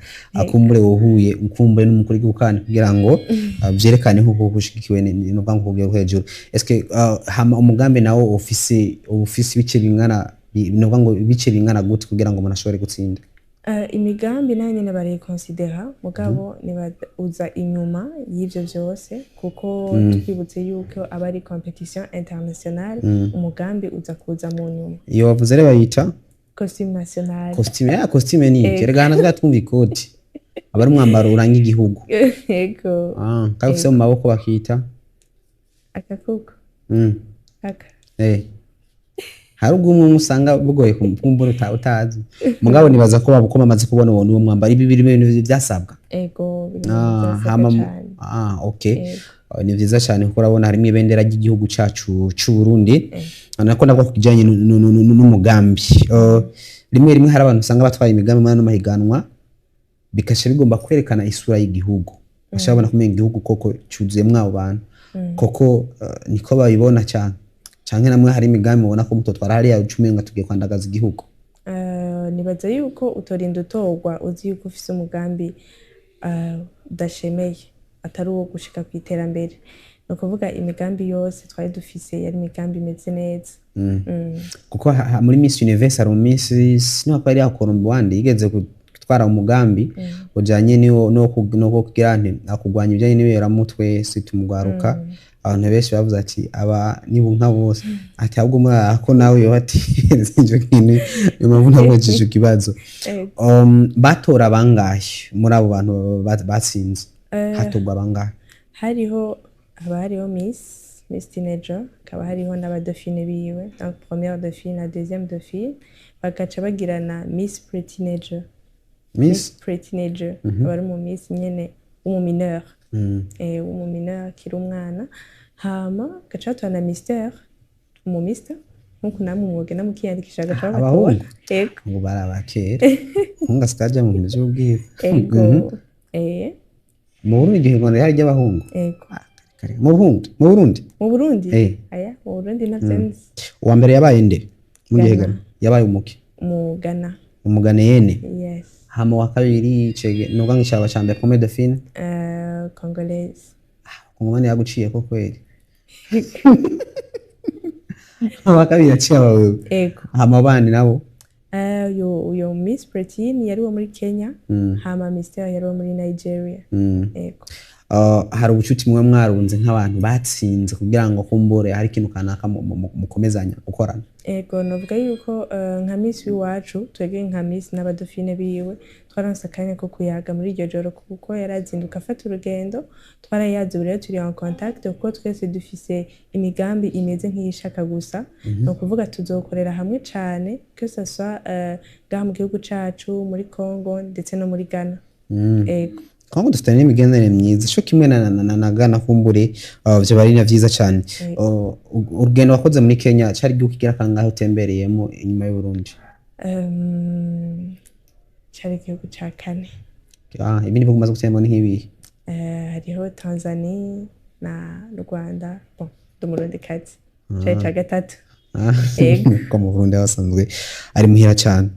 kumbure wohuye ukumbure n'umukuru w'igihugu kandi kugira ngo vyerekane nkuko ushigikiwe n'ubwa ngo kugera hejuru. Eske hama umugambi nawo ufise ibice bingana nuvuga ngo ibice bingana gute kugira ngo umuntu ashobore gutsinda? Imigambi nayo nyene barayikonsidera, mugabo nibaza inyuma y'ivyo vyose, kuko twibutse yuko aba ari compétition internationale, umugambi uza kuza mu nyuma. Iyo wavuze rero bayita Costume national. Costume ya costume ni ibyo. Rega hano twumva ikoti aba ari umwambaro uranga igihugu. Ego. Ah, kandi ufise mu maboko bakita Akakuko. Aka. Hari ubwo umwe usanga bugoye kumbura utazi, mugabo nibaza ko babuko bamaze kubona uwo mwambaro, ibi biri mu bintu byasabwa. Ego, biri mu Ah, vyasabwa hama cane. Ah, okay. Ego. Ah, ni vyiza cyane kuko urabona harimo ibendera ry'igihugu cacu c'u Burundi. Nako nabwo kujanye n'umugambi, rimwe rimwe hari abantu usanga batwaye imigambi muri ano mahiganwa, bikaca bigomba kwerekana isura y'igihugu, bashobora babona kumenya igihugu koko cuzuyemwo abo bantu koko, niko babibona cyane, canke namwe hari imigambi mubona ko mutotwara hariya uca umenga tugiye kwandagaza igihugu? Nibaza yuko utorinda utorwa uzi yuko ufise umugambi udashemeye, atari uwo gushika ku iterambere. Ni ukuvuga imigambi yose twari dufise yari imigambi imeze neza. Kuko muri Miss Universe hari Miss sinakwa yari yakoromba yigeze gutwara umugambi ujanye niwo no kugira nti akugwanya ibijanye n'ibiyoramutwe situmugwaruka. Abantu benshi bavuze ati aba nibo nka bose, ati ahubwo muri ako nawe yo ati ico kintu, niyo mpamvu nabajije ico kibazo. Ego. Batora bangahe muri abo bantu batsinze? Hatorwa bangahe? Hariho, haba hariho Miss Teenager, hakaba hariho n'abadauphine biwe, donc première dauphine na deuxième dauphine, bagaca bagirana Miss Pre-Teenager. Miss Pre-Teenager aba ari mu Miss nyene w'umumineur, w'umumineur akiri umwana. Hama gaca batora na Mister, umu Mister, nkuko namwe mwogenda mukiyandikisha gaca babatora. Abahungu? Ego. Ngo bari abakera, umuhungu asigaye aja mu bintu vy'ubwiza. Ego. Mu Burundi iryo higanwa rihari ry'abahungu? Ego. Kare, mu Burundi, mu Burundi? Mu Burundi. Eh. Aya, mu Burundi navyo nzi. Uwa mbere yabaye nde muri iryo Ghana. higanwa? Yabaye umuki? Mu Ghana. Umuganeyene? Yes. Hama wa kabiri cege nuvuga ngo icaba ca mbere, première dauphine? Congolaise. Kongomani yaguciye ko kweli? Uwa kabiri yaciye aba wewe? Ego. Hama abandi nabo? Uyo Miss Preteen yari uwo muri Kenya, hama Mister yari uwo muri Nigeria. Ego. Hari ubucuti mwe mwarunze nk'abantu batsinze kugira ngo kumbure hari ikintu kanaka mukomezanya gukorana? Ego, novuga yuko nka Miss w'iwacu, twebwe nka Miss n'abadauphine biwe, twararonse akanya ko kuyaga muri iryo joro, kuko yarazinduka afata urugendo. Twarayaze, ubu rero turi en contact, kuko twese dufise imigambi imeze nk'iyishaka gusa. Ni ukuvuga tuzokorera hamwe cane, que ce soit ngaha mu gihugu cacu, muri Congo ndetse no muri Ghana. Ego. Kongo dufitanye n'imigenderanire myiza co kimwe na Ghana, kumbure vyo bari na vyiza cane. Urugendo wakoze muri Kenya cari igihugu kigira kangahe utembereyemo inyuma y'u Burundi? Cari igihugu ca kane. Ah, ibindi bihugu umaze gutembera ni nk'ibihe? Hariho Tanzania na Rwanda. Bon, ndi Umurundikazi, cari ca gatatu. Ah, Ego. ko mu Burundi hasanzwe ari muhira cane.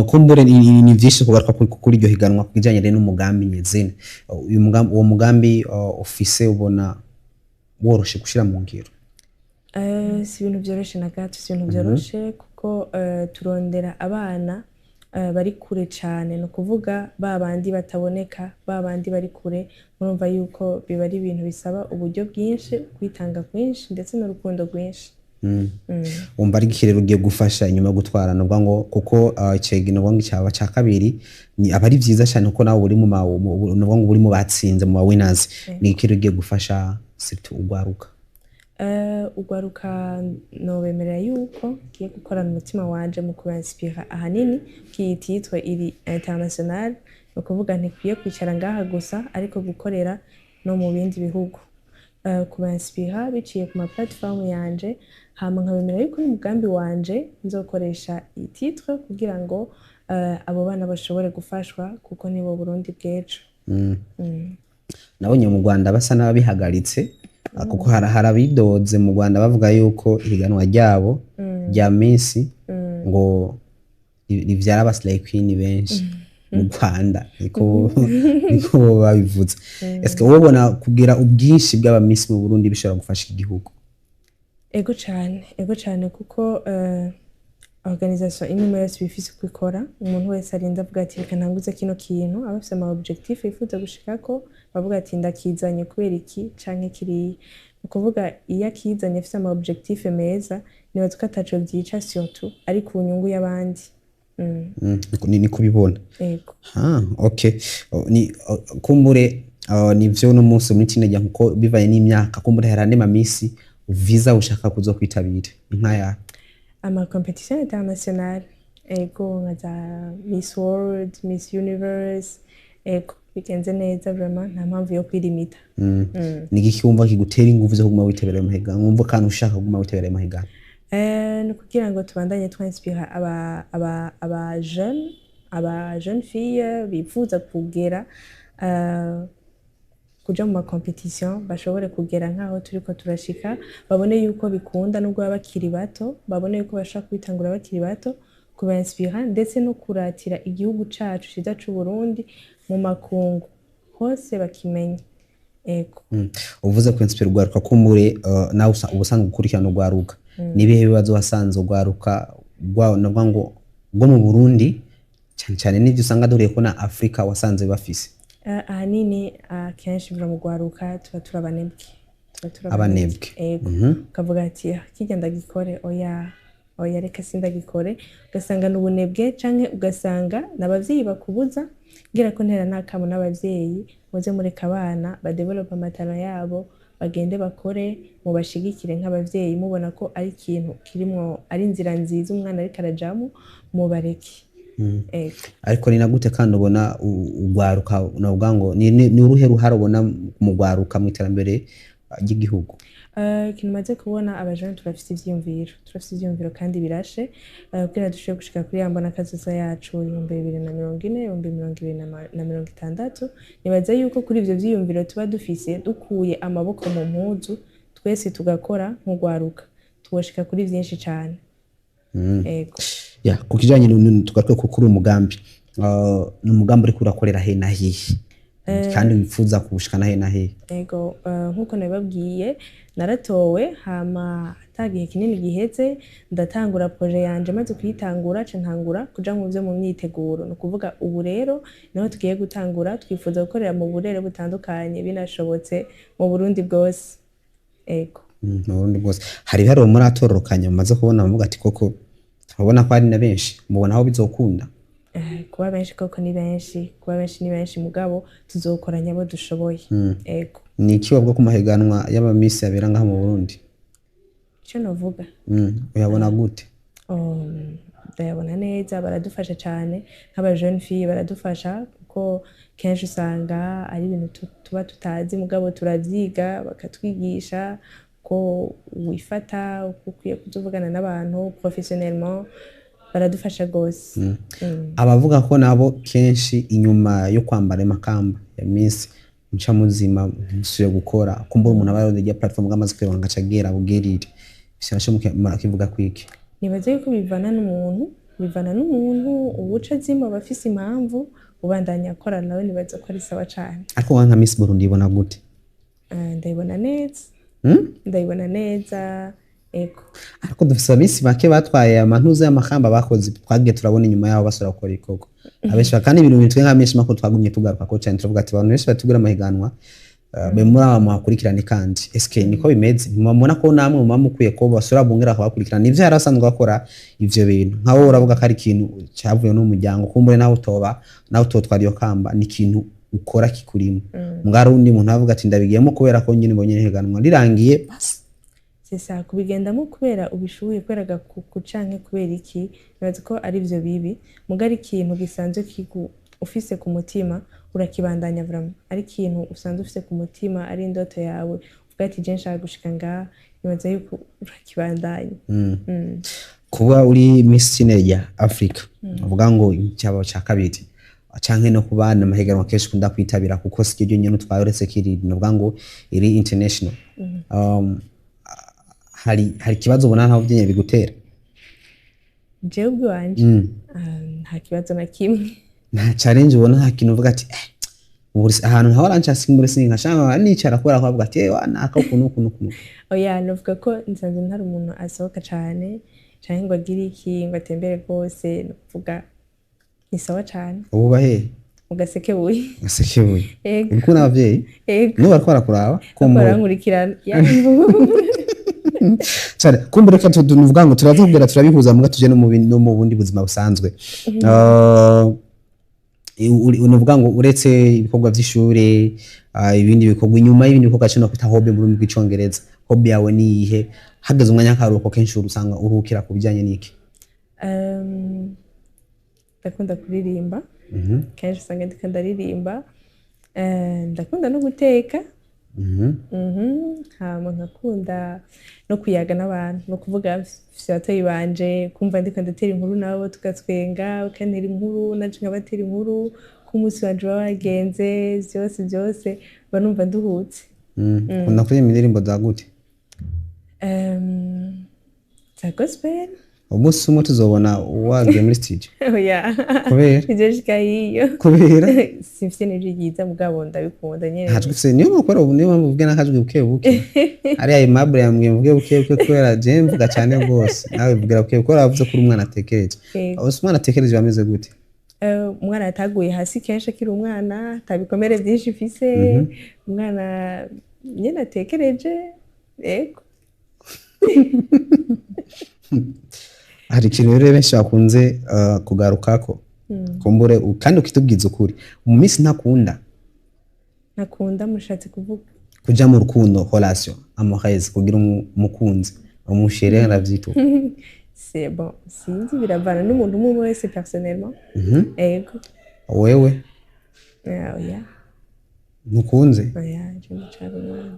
Kumbure ni vyinshi kugaruka kuri iryo higanwa. Ku bijanye rero n'umugambi nyezina, uyu mugambi, uwo mugambi ufise ubona woroshe gushira mu ngiro? Si ibintu vyoroshe na gato, si ibintu vyoroshe, kuko turondera abana bari kure cane, ni ukuvuga ba bandi bataboneka, ba bandi bari kure. Murumva yuko biba ari ibintu bisaba uburyo bwinshi, kwitanga kwinshi ndetse n'urukundo rwinshi. Wumva ari iki rero ugiye gufasha inyuma yo gutwara, nuvuga ngo kuko icege nuvuga ngo icaba ca kabiri ni aba ari vyiza cyane, kuko nawe uri mu nuvuga ngo uri mu batsinze, mu ba winners, ni iki rero ugiye gufasha surtout ugwaruka? Ugwaruka nobemerera yuko ngiye gukorana umutima wanje mu kubainspira ahanini, ko iyi titre iri international. Ni ukuvuga ntikwiye kwicara ngaha gusa, ariko gukorera no mu bindi bihugu, kuba-inspira biciye ku ma plateforme yanje, hama nkabemera yuko n'umugambi wanje nzokoresha iyi titre kugira ngo abo bana bashobore gufashwa, kuko nibo Burundi bw'ejo. Nabonye mu Rwanda basa n'ababihagaritse, kuko hari abidoze mu Rwanda bavuga yuko ihiganwa ryabo rya Miss ngo rivyara aba slay queen benshi mu Rwanda, niko bo babivuze. Eske wowe ubona kugira ubwinshi bw'aba Miss mu Burundi bishobora gufasha igihugu? Ego cane, ego cane, kuko organisation imwe imwe yose iba ifise uko ikora. Umuntu wese arinda avuga ati: "Reka ntanguze kino kintu", aba afise ama objectif yifuza gushikako, bavuga ati: "Ndakizanye kubera iki canke kiriya." Ni ukuvuga iyo akizanye afise ama objectif meza, nibaza ko ataco vyica, surtout ari ku nyungu y'abandi. Ni kubibona. Ego. Ah, okay. Oh, ni kumbure nivyo uno munsi muri teenager, nkuko bivanye n'imyaka, kumbure hari andi ma Miss visa ushaka kuzokwitabira nkaya? Ama compétition internationale, ego, nka za Miss World, Miss Universe, ego. Bigenze neza, vraiment nta mpamvu yo kwirimita. Ni igiki wumva kigutera inguvu zo kuguma witabira ayo mahiganwa, wumva kandi ushaka kuguma witabira ayo mahiganwa? Ni ukugira ngo tubandanye twinspira aba jeune, aba jeune fille bifuza kugera kuja mu ma compétition, bashobore kugera nk'aho turiko turashika, babone yuko bikunda nubwo baba bakiri bato, babone yuko bashobora kubitangura bakiri bato, kuba-inspira ndetse no kuratira igihugu cacu ciza c'u Burundi mu makungu hose bakimenya, ego. Uvuze ku inspira urwaruka, kumbure nawe uba usanzwe ukurikirana urwaruka, nibihe bibazo wasanze urwaruka navuga ngo rwo mu Burundi cyane cyane, n'ibyo usanga duhuriye ko na Afrika, wasanze bafise? Ahanini akenshi biva mu rwaruka, tuba turi abanebwe, tuba turi Abanebwe. Ego, ukavuga ati: "Ah, kirya ndagikore, oya, oya, reka sindagikore", ugasanga ni ubunebwe, canke ugasanga n'abavyeyi bakubuza. Ngira ko ntera n'akamo n'abavyeyi: muze mureka abana badevelope ama talent yabo, bagende bakore, mubashigikire nk'abavyeyi. Mubona ko ari ikintu kirimwo, ari inzira nziza umwana ariko arajamwo, mubareke. Ego. Ariko ni na gute kandi ubona urwaruka, navuga ngo ni uruhe ruhare ubona mu rwaruka mu iterambere ry'igihugu? Ikintu maze kubona, abajene turafise ivyiyumviro, turafise ivyiyumviro kandi birashe, kugira dushobore gushika kuri ya mbona kazoza yacu 2040, 2060. Nibaza yuko kuri ivyo vyiyumviro tuba dufise, dukuye amaboko mu mpuzu twese tugakora nk'urwaruka, tuwoshika kuri vyinshi cane. Ego. Ya, ku kijanye tugaruke kuri uyu mugambi, ni umugambi uriko urakorera he na hehe, kandi wifuza kuwushikana he na hehe? Ego, nkuko nabibabwiye, naratowe, hama ata gihe kinini giheze ndatangura projet yanje. Maze kuyitangura, ca ntangura kuja mu vyo mu myiteguro. Ni ukuvuga ubu rero niho tugiye gutangura. Twifuza gukorera mu burere butandukanye, binashobotse mu Burundi bwose, ego. Mu Burundi bwose. Hari ibiharuro muratororokanya mumaze kubona muvuga ati: "Koko turabona ko hari na benshi", mubona aho bizokunda? Kuba benshi koko ni benshi, kuba benshi ni benshi, mugabo tuzokoranya abo dushoboye, ego. Ni iki bavuga ku mahiganwa y'aba Miss abera ngaha mu Burundi? Ico novuga? Uyabona gute? Ndayabona neza, baradufasha cyane nk'aba jeune fille, baradufasha kuko kenshi usanga ari ibintu tuba tutazi, mugabo turavyiga, bakatwigisha ko wifata, uko ukwiye kuzuvugana n'abantu professionnellement. Baradufasha gose. Abavuga ko nabo kenshi inyuma yo kwambara amakamba ya Miss muca muzima, musubire gukora, kumbura umuntu aba yarondeye platform bwamaze kwironka agaca agera bugerire, ivyo naco murakivuga kwiki? Nibaza yuko bivana n'umuntu, bivana n'umuntu. Uwuca azima aba afise impamvu, ubandanya akora nawe nibaza ko ari sawa cane. Ariko wowe nka Miss Burundi ibona gute? Ndayibona neza. Ndayibona neza, ego. Ariko dufise aba Miss bake batwaye amantuza y'amakamba bakoze, twagiye turabona inyuma yaho basubira gukora ibikorwa abenshi, kandi ibintu bitwe nka menshi makuru twagumye tugaruka ko cyane, turavuga ati abantu benshi bategura amahiganwa, be muri aba muhakurikirane. Kandi eske niko bimeze? Ntimubona ko namwe muba mukwiye ko basubira bongera bakabakurikirana nivyo yari asanzwe akora ivyo bintu? Nka wowe uravuga ko ari ikintu cyavuye n'umuryango, kumbure nawe utoba nawe utotwara iyo kamba, ni ikintu ukora kikurimo. Mbwa undi muntu avuga ati: "Ndabigiyemo kubera ko nyine mbonye ihiganwa rirangiye", basi. C'est ça, kubigendamo kubera ubishuye, kubera agakuku canke kubera iki, nibaza ko ari ivyo bibi, muga ari ikintu gisanzwe kigu ufise ku mutima urakibandanya vraiment. Ari ikintu usanzwe ufise ku mutima, ari indoto yawe, uvuga ati: "Je nshaka gushika ngaha", nibaza yuko urakibandanya. Kuba uri Miss Teenager Africa, uvuga ngo icyaba cya kabiri, canke no kuba amahiganwa kenshi ukunda kwitabira, kuko si ryo nyene utwaye, uretse kiri nuvuga ngo iri international, hari ikibazo ubona ntaho vyenya bigutera? Jewe ubwiwanje, nta kibazo na kimwe. Nta challenge ubona, nta kintu uvuga ati: "Eh, ubu ahantu nkahora nca muri sinkashaka nicara kubera ko bavuga ati: 'Eh, wa naka ukuntu ukuntu ukuntu'"? Oya, novuga ko nsanzwe ntari umuntu asohoka cane canke ngo agire iki, ngo atembere rwose. Nokuvuga ni sawa cane. Ubu bahe? Mu Gasekebuye. Gasekebuye? Ego. Uri kumwe n'abavyeyi? Ego. Nibo bariko barakuraba? Bariko Kumbura. barankurikirana. Cyane kumbura. Reka tuvuga ngo turaza kubwira, turabihuza muga tuje no mu bundi buzima busanzwe. Nuvuga ngo uretse ibikorwa vy'ishure, ibindi bikorwa inyuma y'ibindi bikorwa cyo kwita hobby mu rurimi rw'Icongereza, hobby yawe ni iyihe? Hageze umwanya w'akaruhuko, kenshi usanga uruhukira ku bijanye n'iki? Ndakunda kuririmba. Kenshi usanga ndiko ndaririmba. Ndakunda no guteka. Hama nkakunda no kuyaga n'abantu, no kuvuga mfise abatoyi banje, kumva ndiko ndatera inkuru nabo tugatwenga, bakantera inkuru nanje nkabatera inkuru ko umunsi wanje uba wagenze, vyose vyose mba numva nduhutse. Ukunda kuririmba indirimbo za gute? Za gospel. Umunsi umwe tuzobona wagiye muri studio? Oya. Kubera? Ivyo shika hiyo. Kubera? Simfise n'ijwi ryiza, mugabo ndabikunda nyene. Nta jwi ufise, niyo mpamvu kubera ubu, niyo mpamvu uvuge n'akajwi buke buke. Ariya Aimable yambwiye mvuge buke buke kubera je mvuga cyane rwose, nawe vugira buke kubera wavuze ko uri umwana atekereje. Yego. Ese umwana atekereje bameze gute? Umwana yataguye hasi kenshi akiri umwana, ata bikomere vyinshi mfise, umwana nyene atekereje, yego. Hari ikintu rero benshi bakunze kugarukako, kumbure kandi ukitubwiza ukuri, mu minsi ntakunda. Ntakunda, mushatse kuvuga? Kuja mu rukundo, relation amoureuse, kugira umukunzi, umuchéri aravyita. C'est bon, sinzi, biravana n'umuntu umwe umwe wese personnellement, yego. Wewe? Oya. Ntukunze? Oya, je ndacari umwana.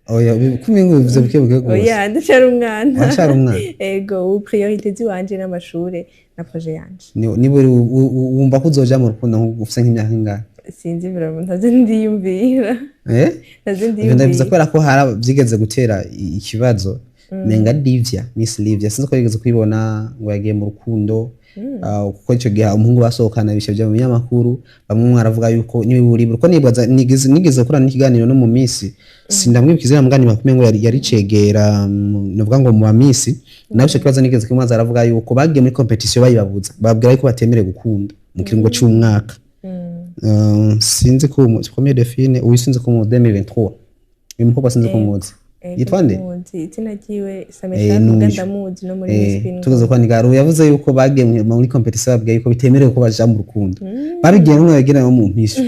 Oya, kumengo bivuze buke buke rwose. Oya, ndacari umwana. Uracari umwana? Ego, ubu priorité ziwanje n'amashure na projet yanje. Niba wumva ko uzoja mu rukundo ufise nk'imyaka ingahe? Sinzi vraiment, ntazo ndiyumvira. Eh? Ntazo Ivyo ndabivuze ndiyumvira. kubera ko hari byigeze gutera ikibazo, nenga Livia, Miss Livia, sinzi ko yigeze kwibona ngo yagiye mu rukundo. Kuko icyo gihe umuhungu basohokana bishe bya mu binyamakuru, bamwe mwaravuga yuko niba uri kuko nibaza nigeze gukora n'ikiganiro no mu minsi, sindamwibuka izina, mugani bakumye ngo yari cegera, novuga ngo mu bamisi nawe. Ico kibazo nigeze kumubaza, aravuga yuko bagiye muri competition bayibabuza, bababwira yuko batemerewe gukunda mu kiringo c'umwaka. Sinzi ko premier dauphine uyu, sinzi ko mu 2023 uyu mukobwa, sinzi ko muzi. Yitwa nde? Ndamuzi, izina ryiwe Samesha. N'uyu. Muga ndamuzi no muri Miss Queen. Tugeze kwa Nigaro yavuze yuko bagiye muri competition babwiye yuko bitemerewe ko baja mu rukundo, babigiye n'umwe bagira no mu mpisho,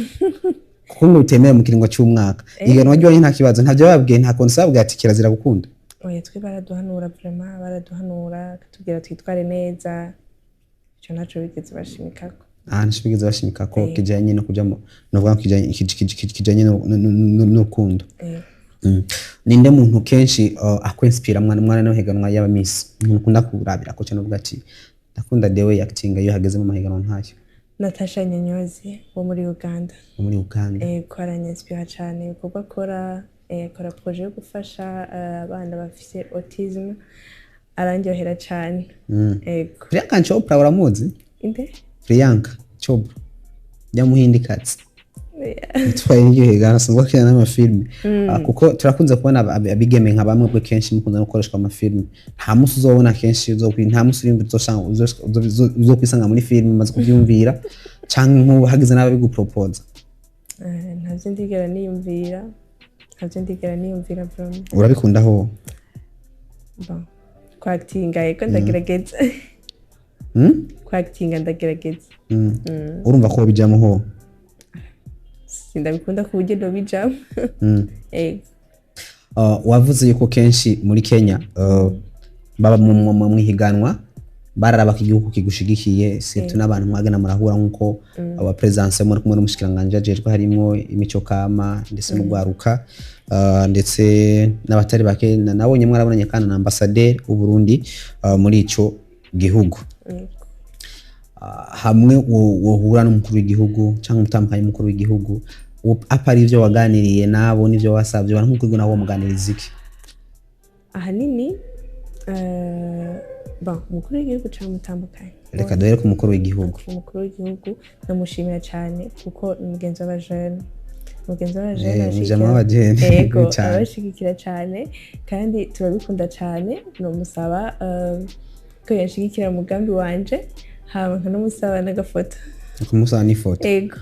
kuko ngo bitemerewe mu kiringo c'umwaka. Iganwa ryonyine nta kibazo, ntavyo babwiye, nta konsa babwiye ati kirazira gukunda. Oya, twe baraduhanura vraiment, baraduhanura bakatubwira twitware neza, ico ntaco bigeze bashimikako. Ah, ntibigeze bashimika ko kijanye no kuja mu, novuga ko kijanye n'urukundo. Ninde muntu kenshi akwinspira mwana no higanwa y'aba miss, umuntu ukunda kurabira ko cyane uvuga ati: "Ndakunda the way acting iyo hageze mu mahiganwa nk'ayo"? Natasha Nyanyozi wo muri Uganda. Wo muri Uganda. Ko aranyinspira cane ibikorwa akora, akora projet yo gufasha abana bafise autisme, arandyohera cane, ego. Priyanka Chopra uramuzi? Inde? Priyanka Chopra nyamuhindikazi yitwaye iryo higana, sinzi ko n'amafilme. Kuko turakunze kubona abigeme nka bamwe bwe kenshi mukunze no gukoreshwa amafilme, nta munsi uzobona kenshi nta munsi urimva uzokwisanga muri filme, umaze kubyumvira canke nk'ubu hagize n'ababigupropoza? Ntavyo ndigera niyumvira, ntavyo ndigera niyumvira vraiment. Urabikundaho? Bon, kwakitinga, ego, ndagerageza. Kwakitinga ndagerageza. Urumva ko bijamo ho? Sindabikunda ku buryo nobijamo, ego. Wavuze yuko kenshi muri Kenya baba mu higanwa. Bararaba ko igihugu kigushigikiye, surtout n'abantu mwagana murahura nk'uko aba presence muri kumwe n'umushikiranganji ajejwe harimwo imico kama ndetse n'ugwaruka, ndetse n'abatari bake. Nabonye mwarabonanye kandi na ambassadeur w'u Burundi muri ico gihugu. Yego. Hamwe wohura n'umukuru w'igihugu cyangwa umutambukanyi w'umukuru w'igihugu, apa ari ivyo waganiriye nabo n'ivyo wasavye abantu nk'umukuru w'igihugu, nawe womuganiriza iki? Ahanini bon, umukuru w'igihugu cyangwa umutandukanye? Reka duhere ku mukuru w'igihugu. Umukuru w'igihugu ndamushimira cyane kuko ni umugenzi w'abajene, umugenzi w'abajene. Umujama w'abajene. Yego. Cane. Abashigikira cyane kandi turabikunda cyane. Nomusaba ko yanshigikira mu mugambi wanje, hama nkanamusaba n'agafoto. Kumusaba n'ifoto? Ego.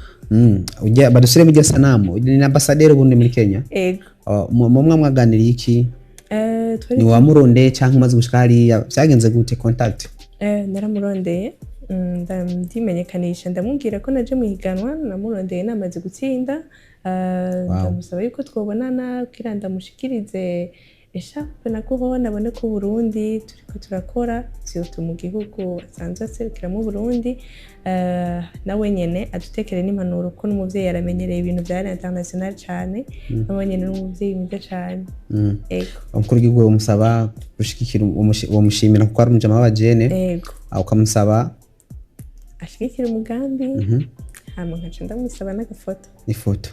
Ujya badushyiremo iryo sanamu ni ambasaderi ubundi muri Kenya. Ego. Mumwe mwaganiriye iki? Twari Ni wamurondeye cyangwa umaze gushika hariya, byagenze gute contact? Naramurondeye, ndimenyekanisha, ndamubwira ko naje mu higanwa. Namurondeye namaze gutsinda. Ndamusaba yuko twobonana kugira ndamushikirize écharpe na couronne, abone ko Burundi turiko turakora, surtout mu gihugu asanzwe aserukiramo Burundi. Nawe nyene adutekere n'impanuro kuko n'umuvyeyi aramenyereye ibintu vya international cane, nawe nyene n'umuvyeyi mwiza cane. Ego. Umukuru w'igihugu umusaba gushigikira, uwo mushimira kuko ari umujama w'abajene. Ego. Ukamusaba ashigikira umugambi, hama nkaca ndamusaba n'agafoto. Ifoto.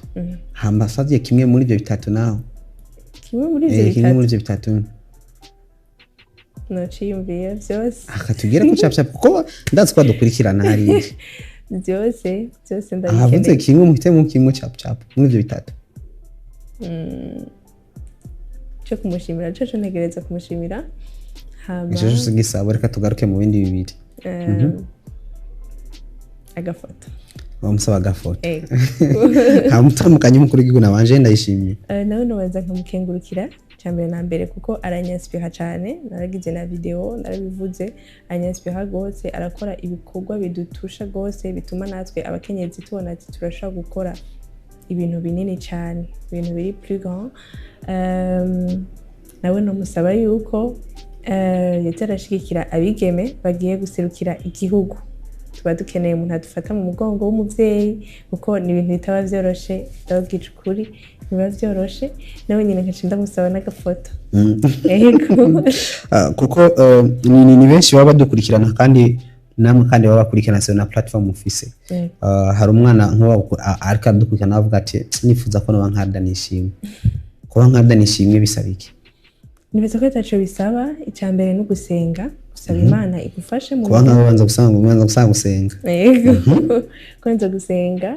Hama asavye kimwe muri ivyo bitatu naho? Kimwe muri ivyo Kimwe muri bitatu? ivyo bitatu. Nociyumviye vyose. Akatubwira ko cap cap, kuko ndazi ko badukurikirana hariya. Byose byose. Ahavuze Ndabikeneye. kimwe, muhitemo kimwe cap cap muri ivyo bitatu. Cyo kumushimira cyo ntegereza kumushimira, hama Ico cose gisabo, reka tugaruke mu bindi bibiri. Agafoto. Bamusaba agafoto. Ego. Hama utandukanye umukuru w'igihugu nabanje ndayishimiye. Nawe nobanza nkamukengurukira cya mbere na mbere kuko aranyanspira cyane. Naragize na video narabivuze, aranyanspira rwose, arakora ibikorwa bidutusha rwose, bituma natwe abakenyezi tubona ati turashobora gukora ibintu binini cyane, ibintu biri plus grand. Nawe nomusaba yuko yaza arashigikira abigeme bagiye guserukira igihugu. Tuba dukeneye umuntu adufata mu mugongo w'umuvyeyi kuko ni ibintu bitaba vyoroshe. Ndababwije ukuri, ntibiba vyoroshe. Nawe nyine nkaca ndamusaba n'agafoto. Ego. Kuko ni benshi baba badukurikirana kandi namwe kandi baba bakurikirana na platform mufise. Yego. Hari umwana nk'uwo ariko aradukurikirana avuga ati nifuza ko noba nka Danishimwe. Kuba nka Danishimwe bisaba iki? Nibaza ko ataco bisaba. Icya mbere ni ugusenga, gusaba Imana igufashe mu Kuba nkawe ubanza gusanga gusenga. Yego, kwanza gusenga,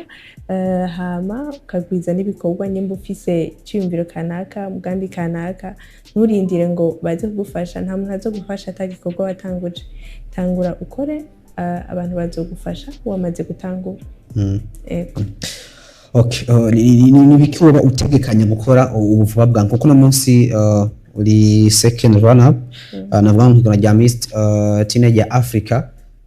hama ukagwiza n'ibikorwa. Nimba ufise icyiyumviro kanaka, umugambi kanaka, nturindire ngo baze kugufasha. Nta muntu azogufasha atagikorwa watanguje. Tangura ukore, abantu bazogufasha wamaze gutangura. Yego. Okay, ni biki woba utegekanya gukora ubu vuba bwangu? Kuko uno munsi uri second runner up, navuga mu higanwa rya Miss Teenager Africa.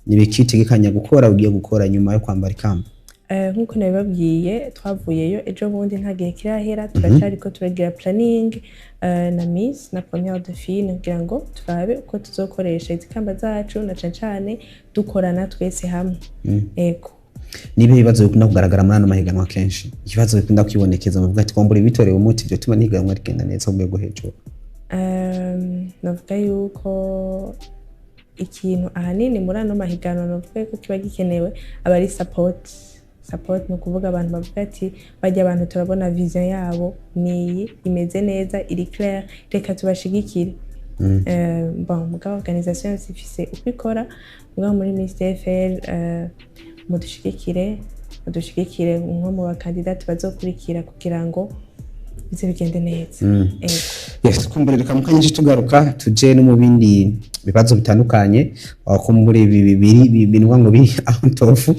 Ni biki utegekanya gukora, ugiye gukora nyuma yo kwambara ikamba? Nk'uko nabibabwiye, twavuyeyo ejo bundi, nta gihe kirahera. Turacariko turagira planning na Miss na première dauphine kugira ngo turabe uko tuzokoresha izi kamba zacu, na cane cane dukorana twese hamwe. Ego. Niba ibibazo bikunda kugaragara muri ano mahiganwa kenshi, ibibazo bikunda kwibonekeza muvuga ati kwambura ibitorewe umuti byo tuma n'ihiganwa rigenda neza ku rwego hejuru? Navuga yuko ikintu ahanini muri ano mahiganwa navuga yuko kiba gikenewe aba ari support. Support ni ukuvuga abantu bavuga ati bajya abantu turabona vision yabo niyi, imeze neza, iri clair, reka tubashigikire. Bon, mugabo organisation yose ifise uko ikora. Mugabo muri Miss TFL, mudushigikire nko mu bakandidati bazokurikira kugira ngo bize bigende neza. Ego. Yes, kumbure reka mukanya tugaruka tuje no mu bindi bibazo bitandukanye. Kumbure ibi bibiri binwa ngo biri out of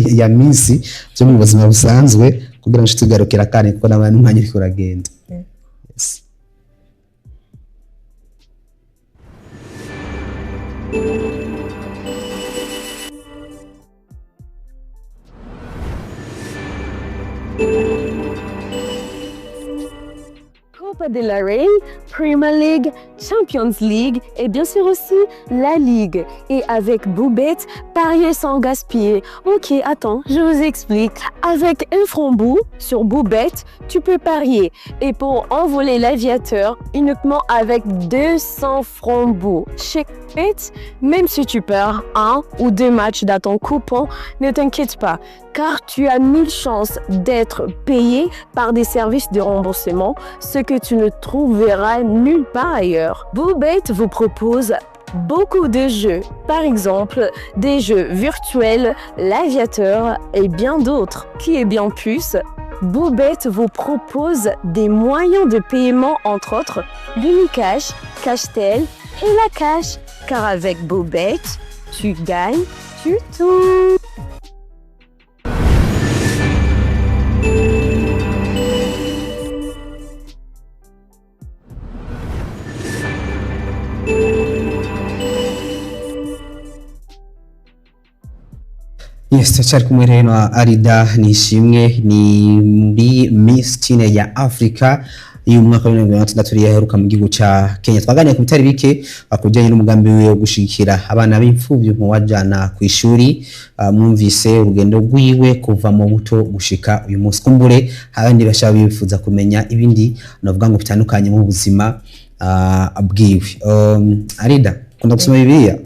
ya Miss byo mu buzima busanzwe, kugira ngo tugarukira kandi kuko n'abantu umwanya uriko uragenda. Yes. Coupe Copa del Rey, Premier League, Champions League et bien sûr aussi la Ligue. Et avec Bubet, pariez sans gaspiller. Ok, attends, je vous explique. Avec un franc bout sur Bubet, tu peux parier. Et pour envoler l'aviateur, uniquement avec 200 francs bout. Chez Bet, même si tu perds un ou deux matchs dans ton coupon, ne t'inquiète pas, car tu as mille chances d'être payé par des services de remboursement, ce que tu ne trouveras nulle part ailleurs. Bubet vous propose beaucoup de jeux, par exemple des jeux virtuels, l'aviateur et bien d'autres, qui est bien plus. Bubet vous propose des moyens de paiement, entre autres l'Unicash, Cashtel et la Cash. Car avec Bubet, tu gagnes, tu tout. Yes, turacyari kumwe rero na Arida Nishimwe, ni muri Miss Teen ya Africa y'umwaka wa 2026 yaheruka mu gihugu ca Kenya. Twaganiriye ku bitari bike ku bijyanye n'umugambi wiwe wo gushigikira abana b'imfuvyi mu wajana ku ishuri. Mwumvise urugendo rwiwe kuva mu buto gushika uyu munsi. Kumbure abandi bashaka bifuza kumenya ibindi navuga ngo bitandukanye mu buzima bwiwe. Arida, ukunda gusoma Bibiliya?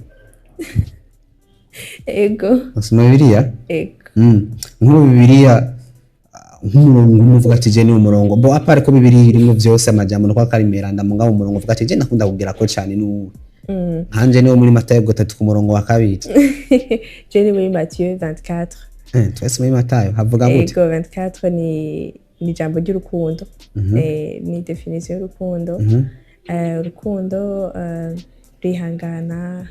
Ego. Gusoma Bibiliya? Ego. Nk'ubu Bibiliya, nk'umurongo umwe uvuga ati je ni umurongo bo apart ko Bibiliya irimwo vyose amajambo no kwa karimeranda, mugabo umurongo uvuga ati je nakunda kugira ko cane n'uwo nkanje niwo muri Matayo 3 ku murongo wa 2. Je ni muri Matthieu 24. Twese muri Matayo havuga gute? Ego, 24 ni ijambo ry'urukundo. Ni definition y'urukundo. Urukundo rwihangana.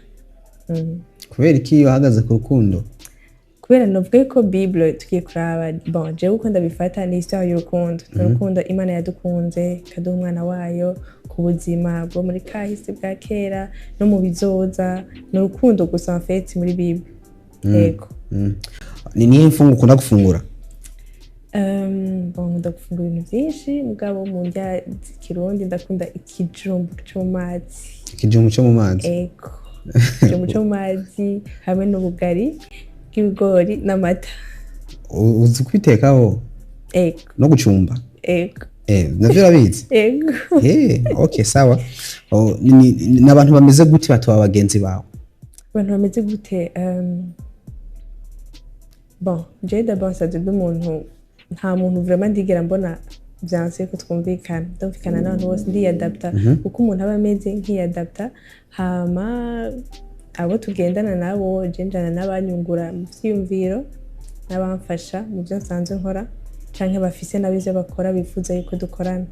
Kubera iki iyo uhagaze ku rukundo? Kubera novuga yuko Bible tugiye kuraba, bon, jewe uko ndabifata ni histoire y'urukundo. Ni urukundo Imana yadukunze ikaduha umwana wayo ku buzima bwo muri kahise bwa kera no mu bizoza. Ni urukundo gusa en fait muri Bible. Ego. Ni nihe mfungo ukunda gufungura? Bon, nkunda gufungura ibintu byinshi, mugabo mu ndya z'ikirundi ndakunda ikijumbu co mu mazi. Ikijumbu cyo mu mazi? Ego, ikijumbu co mu mazi hamwe n'ubugari bw'ibigori n'amata. Uzi kwitekaho? Ego. No gucumba? Ego. Navyo urabizi? Ego. Okay, sawa. Oh, ni abantu bameze gute batoba bagenzi bawe? Abantu bameze gute? Bon, jewe d'abord nsanzwe ndi umuntu, nta muntu vraiment ndigera mbona vyanse ko twumvikana. Ndumvikana n'abantu bose, ndiyadapta uko umuntu aba ameze, nkiyadapta. Hama abo tugendana nabo, je njana n'abanyungura mu vyiyumviro n'abamfasha mu vyo nsanzwe nkora canke bafise nabo ivyo bakora bifuza yuko dukorana.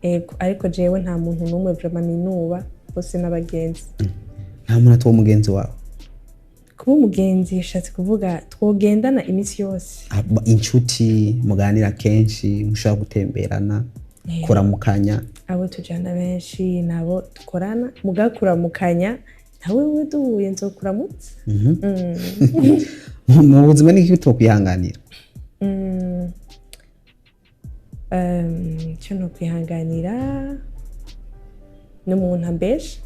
Ego, ariko jewe nta muntu n'umwe vraiment ninuba, bose n'abagenzi. Nta muntu atoba umugenzi wawe? Kuba umugenzi bishatse kuvuga twogendana iminsi yose? Inshuti muganira kenshi, mushobora gutemberana, kuramukanya. Abo tujana benshi nabo dukorana, mugakuramukanya nawe we duhuye nzokuramutsa. Mu buzima ni iki utokwihanganira? Icyo nokwihanganira ni umuntu ambesha,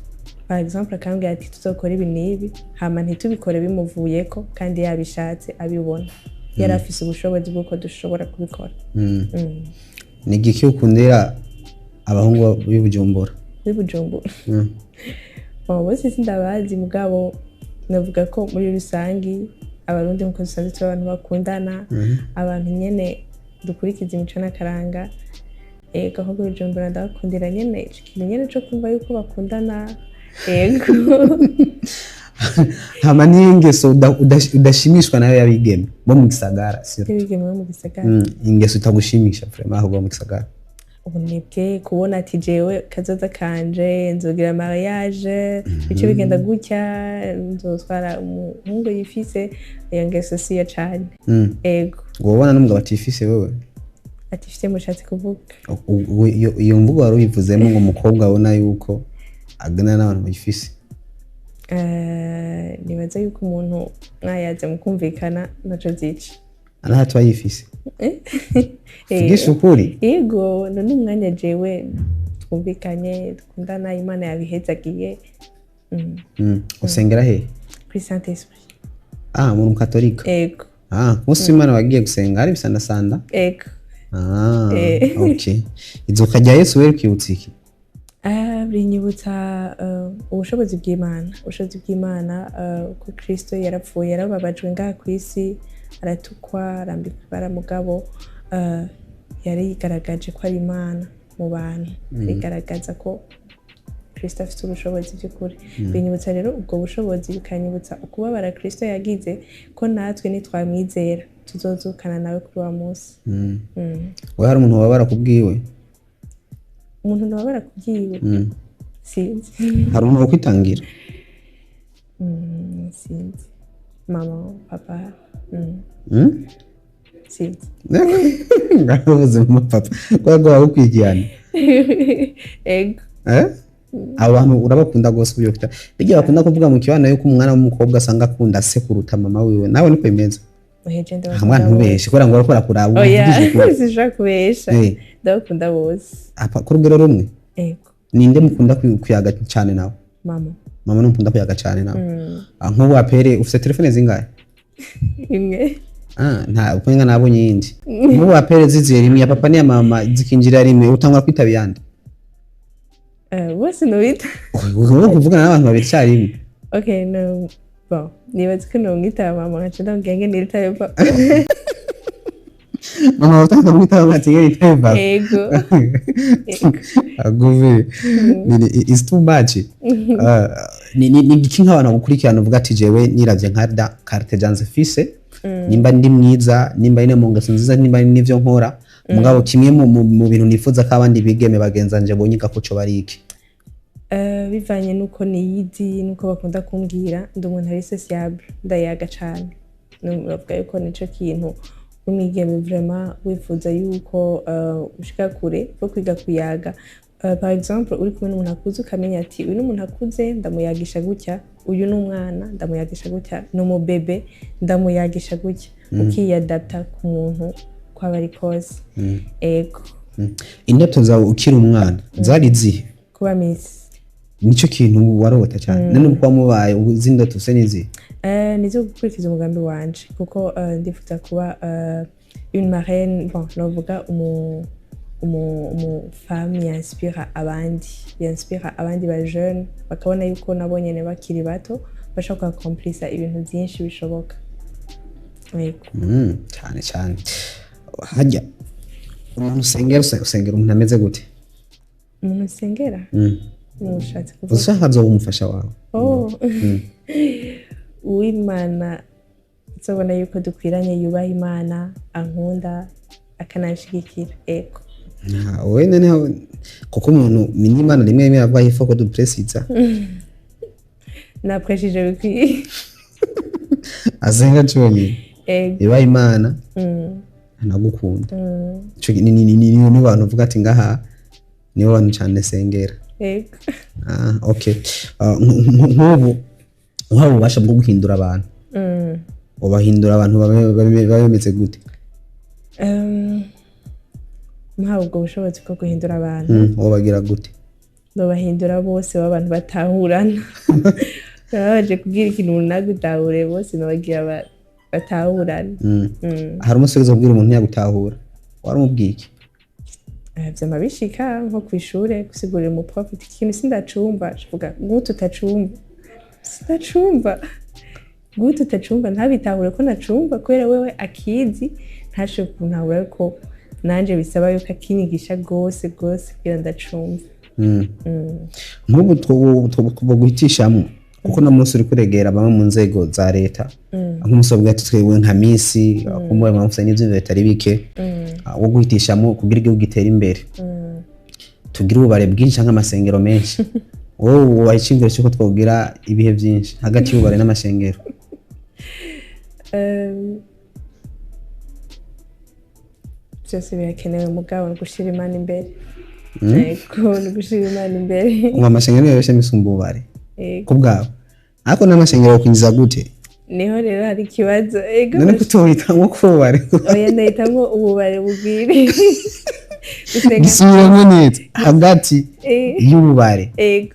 par exemple akambwira ati tuzokora ibi n'ibi, hama ntitubikore bimuvuyeko kandi yabishatse, abibona, yari afise ubushobozi bw'uko dushobora kubikora. Ni igiki ukundira abahungu b'i Bujumbura? B'i Bujumbura? Bon, bose sindabazi, mugabo navuga ko muri rusangi Abarundi nkuko dusanzwe turi abantu bakundana, abantu nyene dukurikiza imico n'akaranga. Ego, ahubwo Bujumbura ndabakundira nyene ico kintu nyene co kumva yuko bakundana. Ego. Hama niyo ingeso udashimishwa nayo y'abigeme bo mu gisagara surtout? Y'abigeme bo mu gisagara? Ingeso itagushimisha vraiment ahubwo bo mu gisagara. Ubunebwe, kubona ati jewe kazoza kanje nzogira mariage bice bigenda gutya, nzotwara umuhungu yifise. Iyo ngeso siyo cane. Ego. Wobona n'umugabo atifise wewe? Atifise mushatse kuvuga? Iyo mvugo wari uyivuzemo ngo umukobwa abona yuko aganira n'abantu bifise. Nibaza yuko umuntu mwayaze mukumvikana naco zica. Anaho yifise. Eh? Vugisha ukuri. Yego, none umwanya jewe Twumvikanye, dukundana, Imana yabihezagiye. Usengera he? Kuri Saint Esprit. Ah, muri Mukatolika? Ego. Ah, ku munsi w'Imana wagiye gusenga hari bisandasanda? Ego. Ah. Eh. Okay, izuka rya Yesu wewe kwibutsa iki? Ah, rinyibutsa ubushobozi bw'Imana, ubushobozi bw'Imana, ko Kristo yarapfuye, yarababajwe ngaha ku isi, aratukwa, arambikwa ibara, mugabo yarigaragaje ko ari Imana mu bantu, arigaragaza ko Kristo afite ubushobozi by'ukuri. Binyibutsa rero ubwo bushobozi, bikanyibutsa ukubabara Kristo yagize, ko natwe nitwamwizera tuzozukana nawe kuri wa munsi. We, hari umuntu wabara kubwiwe? Umuntu nababara kubyiwe? Sinzi. Hari umuntu wokwitangira? Sinzi, mama, papa. Sinzi. Ngaho mama, papa, kubera ko bagukwigirana? Ego. Eh? Abo bantu urabakunda rwose uburyo bijya bakunda kuvuga mu kibano yuko umwana w'umukobwa asanga akunda se kuruta mama wiwe, nawe niko bimeze? Oheje. Nta Ndabakunda mwana bose. ntubeshe kubera ngo bariko barakuraba. Oya. Uvugije ukuri. Sinshobora kubesha. Ndabakunda bose. Apa, ku rugero rumwe? Ego. Ninde mukunda kuyaga cyane nawe? Mama. Mama ni mukunda kuyaga cyane nawe? Ah, nk'ubu apere ufite telefone zingahe? Imwe. Ah, nta uko nabonye yindi. Nk'ubu apere ziziye rimwe, ya papa n'iya mama zikinjira rimwe, utangura kwitaba iyandi? Bose nubita. Ugomba kuvugana n'abantu babiri icyarimwe. Okay, no, bon, nibaza ko nomwitaba mama, nkaca ndamubwira ngene nitabe papa. Mama utanga kumwitaba ati ngene itabe papa? Ego. Aguve is too much. Ni iki nk'abantu bagukurikirana uvuga ati: "Jewe niravye nka da carte janze fise, nimba ndi mwiza, nimba ndi mu ngeso nziza, nimba ndi n'ivyo nkora, mugabo kimwe mu bintu nifuza ko abandi bigeme bagenzanje bonyiga ko co bari iki"? Bivanye n'uko niyizi n'uko bakunda kumbwira, ndi umuntu ari sociable, ndayaga cane. Bavuga yuko nico kintu umwigeme vraiment wifuza yuko ushika kure wo kwiga kuyaga. Par exemple, uri kumwe n'umuntu akuze, ukamenya ati: "Uyu ni umuntu akuze, ndamuyagisha gutya, uyu ni umwana, ndamuyagisha gutya, ni umubebe, ndamuyagisha gutya", ukiyadapta ku muntu uko aba ari kose. Ego. Indoto zawe ukiri umwana zari zihe? Kuba Miss. Nico kintu warota cyane? None uko wamubaye, ubu izi ndoto ufise nizihe? Nizo gukurikiza umugambi wanje, kuko ndifuza kuba une marraine, bon, novuga umu femme yanspira abandi, yanspira abandi ba jeune, bakabona yuko nabo nyene bakiri bato bashobora kuakomplisa ibintu byinshi bishoboka. Yego. Cyane cyane hajya umuntu usengera, usengera umuntu ameze gute? Umuntu usengera? Nushatse kuvuga? Ushaka azoba umufasha wawe. Oh. Uwimana nzobona yuko dukwiranye, yubaha Imana, ankunda, akananshigikira. Ego. Ah, wowe noneho kuko umuntu menya Imana rimwe rimwe aravuga il faut ko dupresiza. Napreshije bikwiye. Asenga cyonyine? Ego. Yubaha Imana, anagukunda. Ico ni bantu uvuga ati: "Ngaha nibo bantu cyane sengera"? Ego. Ah, okay. Ah, nk'ubu uhawe ububasha bwo guhindura abantu, ubahindura abantu babe bameze gute? Mpawe ubwo bushobozi bwo guhindura abantu, wobagira gute? Babahindura bose b'abantu batahurana. Baba baje kubwira ikintu runaka utahure, bose nabagira batahurana. Hari umunsi wigeze kubwira umuntu ntiyagutahura, waramubwiye iki? Vyama bishika, nko kw'ishure gusigurira umuprof ati: "Ikintu sindacumva." Avuga: "Gute utacumva?" "Sindacumva." "Gute utacumva?" Ntabitahure ko nacumva, kubera wewe akizi ntashobore kuntahura, ariko nanje bisaba yuko akinyigisha gose gose kugira ndacumva. Nk'ubu guhitishamwo, kuko no munsi uri kuregera bamwe mu nzego za leta, nk'umunsi bavuga ati: "Twebwe nka Miss kumwe mwamufite n'ivyo bitari bike", wo guhitishamwo kugira igihugu gitere imbere, tugire ububare bwinshi canke amasengero menshi, wowe wubaha iciyumviro cy'uko twogira ibihe byinshi hagati y'ububare n'amashengero? Byose birakenewe, mugabo ni ugushira Imana imbere. Yego, ni ugushira Imana imbere. Ngo amashengero yoroshe misumba ububare? Yego. Ku bwawe, ariko n'amashengero yokwinjiza gute? Niho rero hari ikibazo. Ego. None kutohitamwo ko ububare? Oya, ndahitamwo ububare bugwire. Gusenga. Gisubiramo neza, hagati y'ububare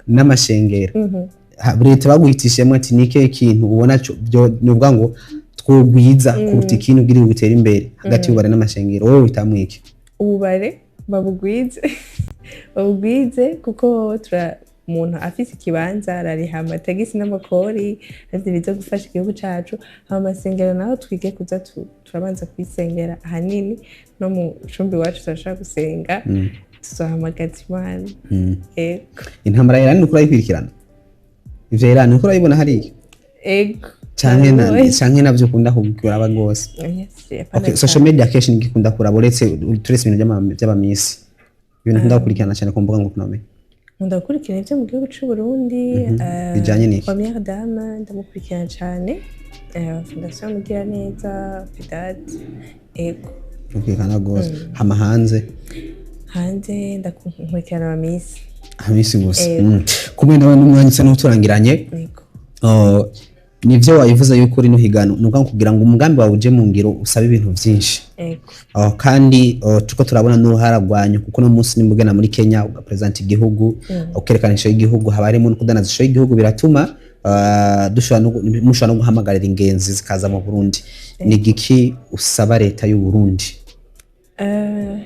n'amashengero, leta baguhitishemo ati ni ikihe kintu ubona nuvuga ngo twogwiza kuruta ikintu kugira ngo utere imbere, hagati y'ububare n'amashengero wowe witamwo iki? Ububare babugwize, babugwize, kuko tura umuntu afise ikibanza arariha amatagisi n'amakori, afite ibiza gufasha igihugu cacu. Hama amasengero naho twige kuza turabanza kwisengera ahanini, no mu cumbi iwacu turashobora gusenga, tuzohamagaza Imana. Ego. Intambara ya Iran nuko urayikurikirana? Ivyo Iran nuko urayibona hariya? Ego. Canke Nabibonye. Canke navyo ukunda kuraba rwose? Yes, apana. Okay, social media kenshi nigikunda kuraba, uretse turetse ibintu vy'abamisi, ibintu nkunda gukurikirana cyane ku mbuga ngurukanabumenyi? Nkunda gukurikirana ibyo mu gihugu c'u Burundi. Bijanye n'iki? Première dame ndamukurikirana cane, Fondation Mugiraneza, Fidad, ego. Gukurikirana rwose. Hama hanze? Hanze ndakurikirana abamisi. Amisi gusa? Ego. Kumwe nawe n'umwanya usa n'uturangiranye. Ego. Nivyo wabivuze yuko uri no higano, ni ukuvuga kugira ngo umugambi wawe uje mu ngiro usaba ibintu vyinshi. Ego. Kandi turiko turabona n'uruhara rwanyu, kuko no munsi nimba ugenda muri Kenya ugapresenta igihugu, ukerekana ishusho y'igihugu, haba harimo no kudandaza ishusho y'igihugu, biratuma dushobora no mushobora no guhamagarira ingenzi zikaza mu Burundi. Ni igiki usaba leta y'u Burundi?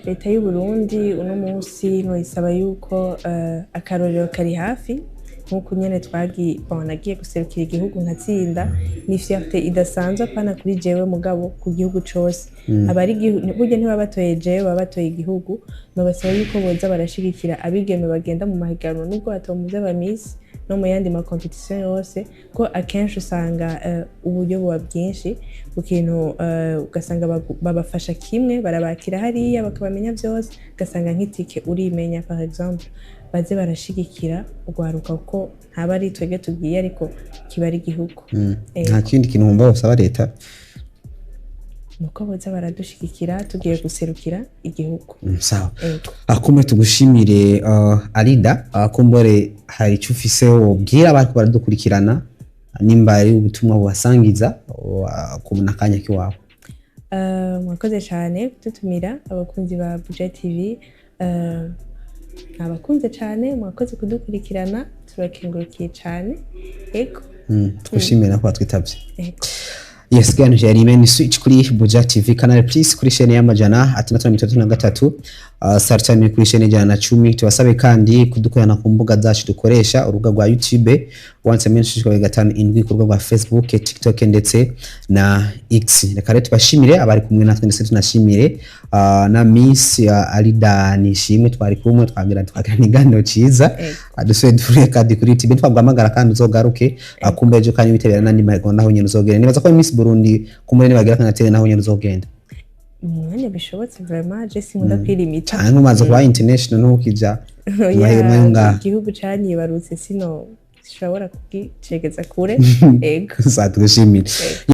Leta y'u Burundi uno munsi noyisaba yuko akarorero kari hafi, nk'uko nyene twagiye, bon, nagiye guserukira igihugu nkatsinda, ni fierté idasanzwe, apana kuri jewe mugabo ku gihugu cose. Abari burya ntibaba batoye jewe, baba batoye igihugu. Nobasaba yuko boza barashigikira abigeme bagenda mu mahiganwa, nubwo batoba mu vy'abamisi no mu yandi ma compétition yose, ko akenshi usanga uburyo buba bwinshi ku kintu, ugasanga babafasha kimwe, barabakira hariya bakabamenya vyose, ugasanga nk'itike urimenya par exemple. Baze barashigikira urwaruka, kuko ntaba ari twebwe tugiye, ariko kiba ari igihugu. Nta kindi kintu wumva usaba leta? Nuko boza baradushigikira tugiye guserukira igihugu. Sawa. Ego. Akumbe tugushimire, Alida. Akumbore hari icyo ufise wobwira abariko baradukurikirana, nimba ari ubutumwa bubasangiza, kubona akanya kiwawe. Mwakoze cyane kudutumira, abakunzi ba Buja TV. Nabakunze cyane, mwakoze kudukurikirana, turakengurukiye cyane. Ego. Tugushimire no kuba twitavye. Ego. Yes, gano yari Main Switch kuri Buja TV, Canal Plus kuri chaîne ya 663, Star Time kuri chaîne 110. Tubasabe kandi kudukorana ku mbuga zacu dukoresha, urubuga rwa YouTube wanditse Main Switch 57, ku rubuga rwa Facebook, TikTok ndetse na X. Reka rero tubashimire abari kumwe natwe, ndetse tunashimire na Miss Alida Nishimwe twari kumwe, twagira ikiganiro ciza. Ego. Dusuye dufuriye kandi kuri YouTube twaguhamagara kandi uzogaruke, akumbe ejo kandi witabira n'andi mahiganwa naho nyene uzogenda. Nibaza ko Miss Burundi kumure nibagira kanateye naho nyene uzogenda. Mu mwanya bishobotse, vraiment je sinkunda kwirimita. Canke umaze kuba international ntukija Oya, mahirwe yo ngaha. Igihugu canyibarutse, sino sishobora kugicegeza kure. Ego. Sa tugushimire. Ego.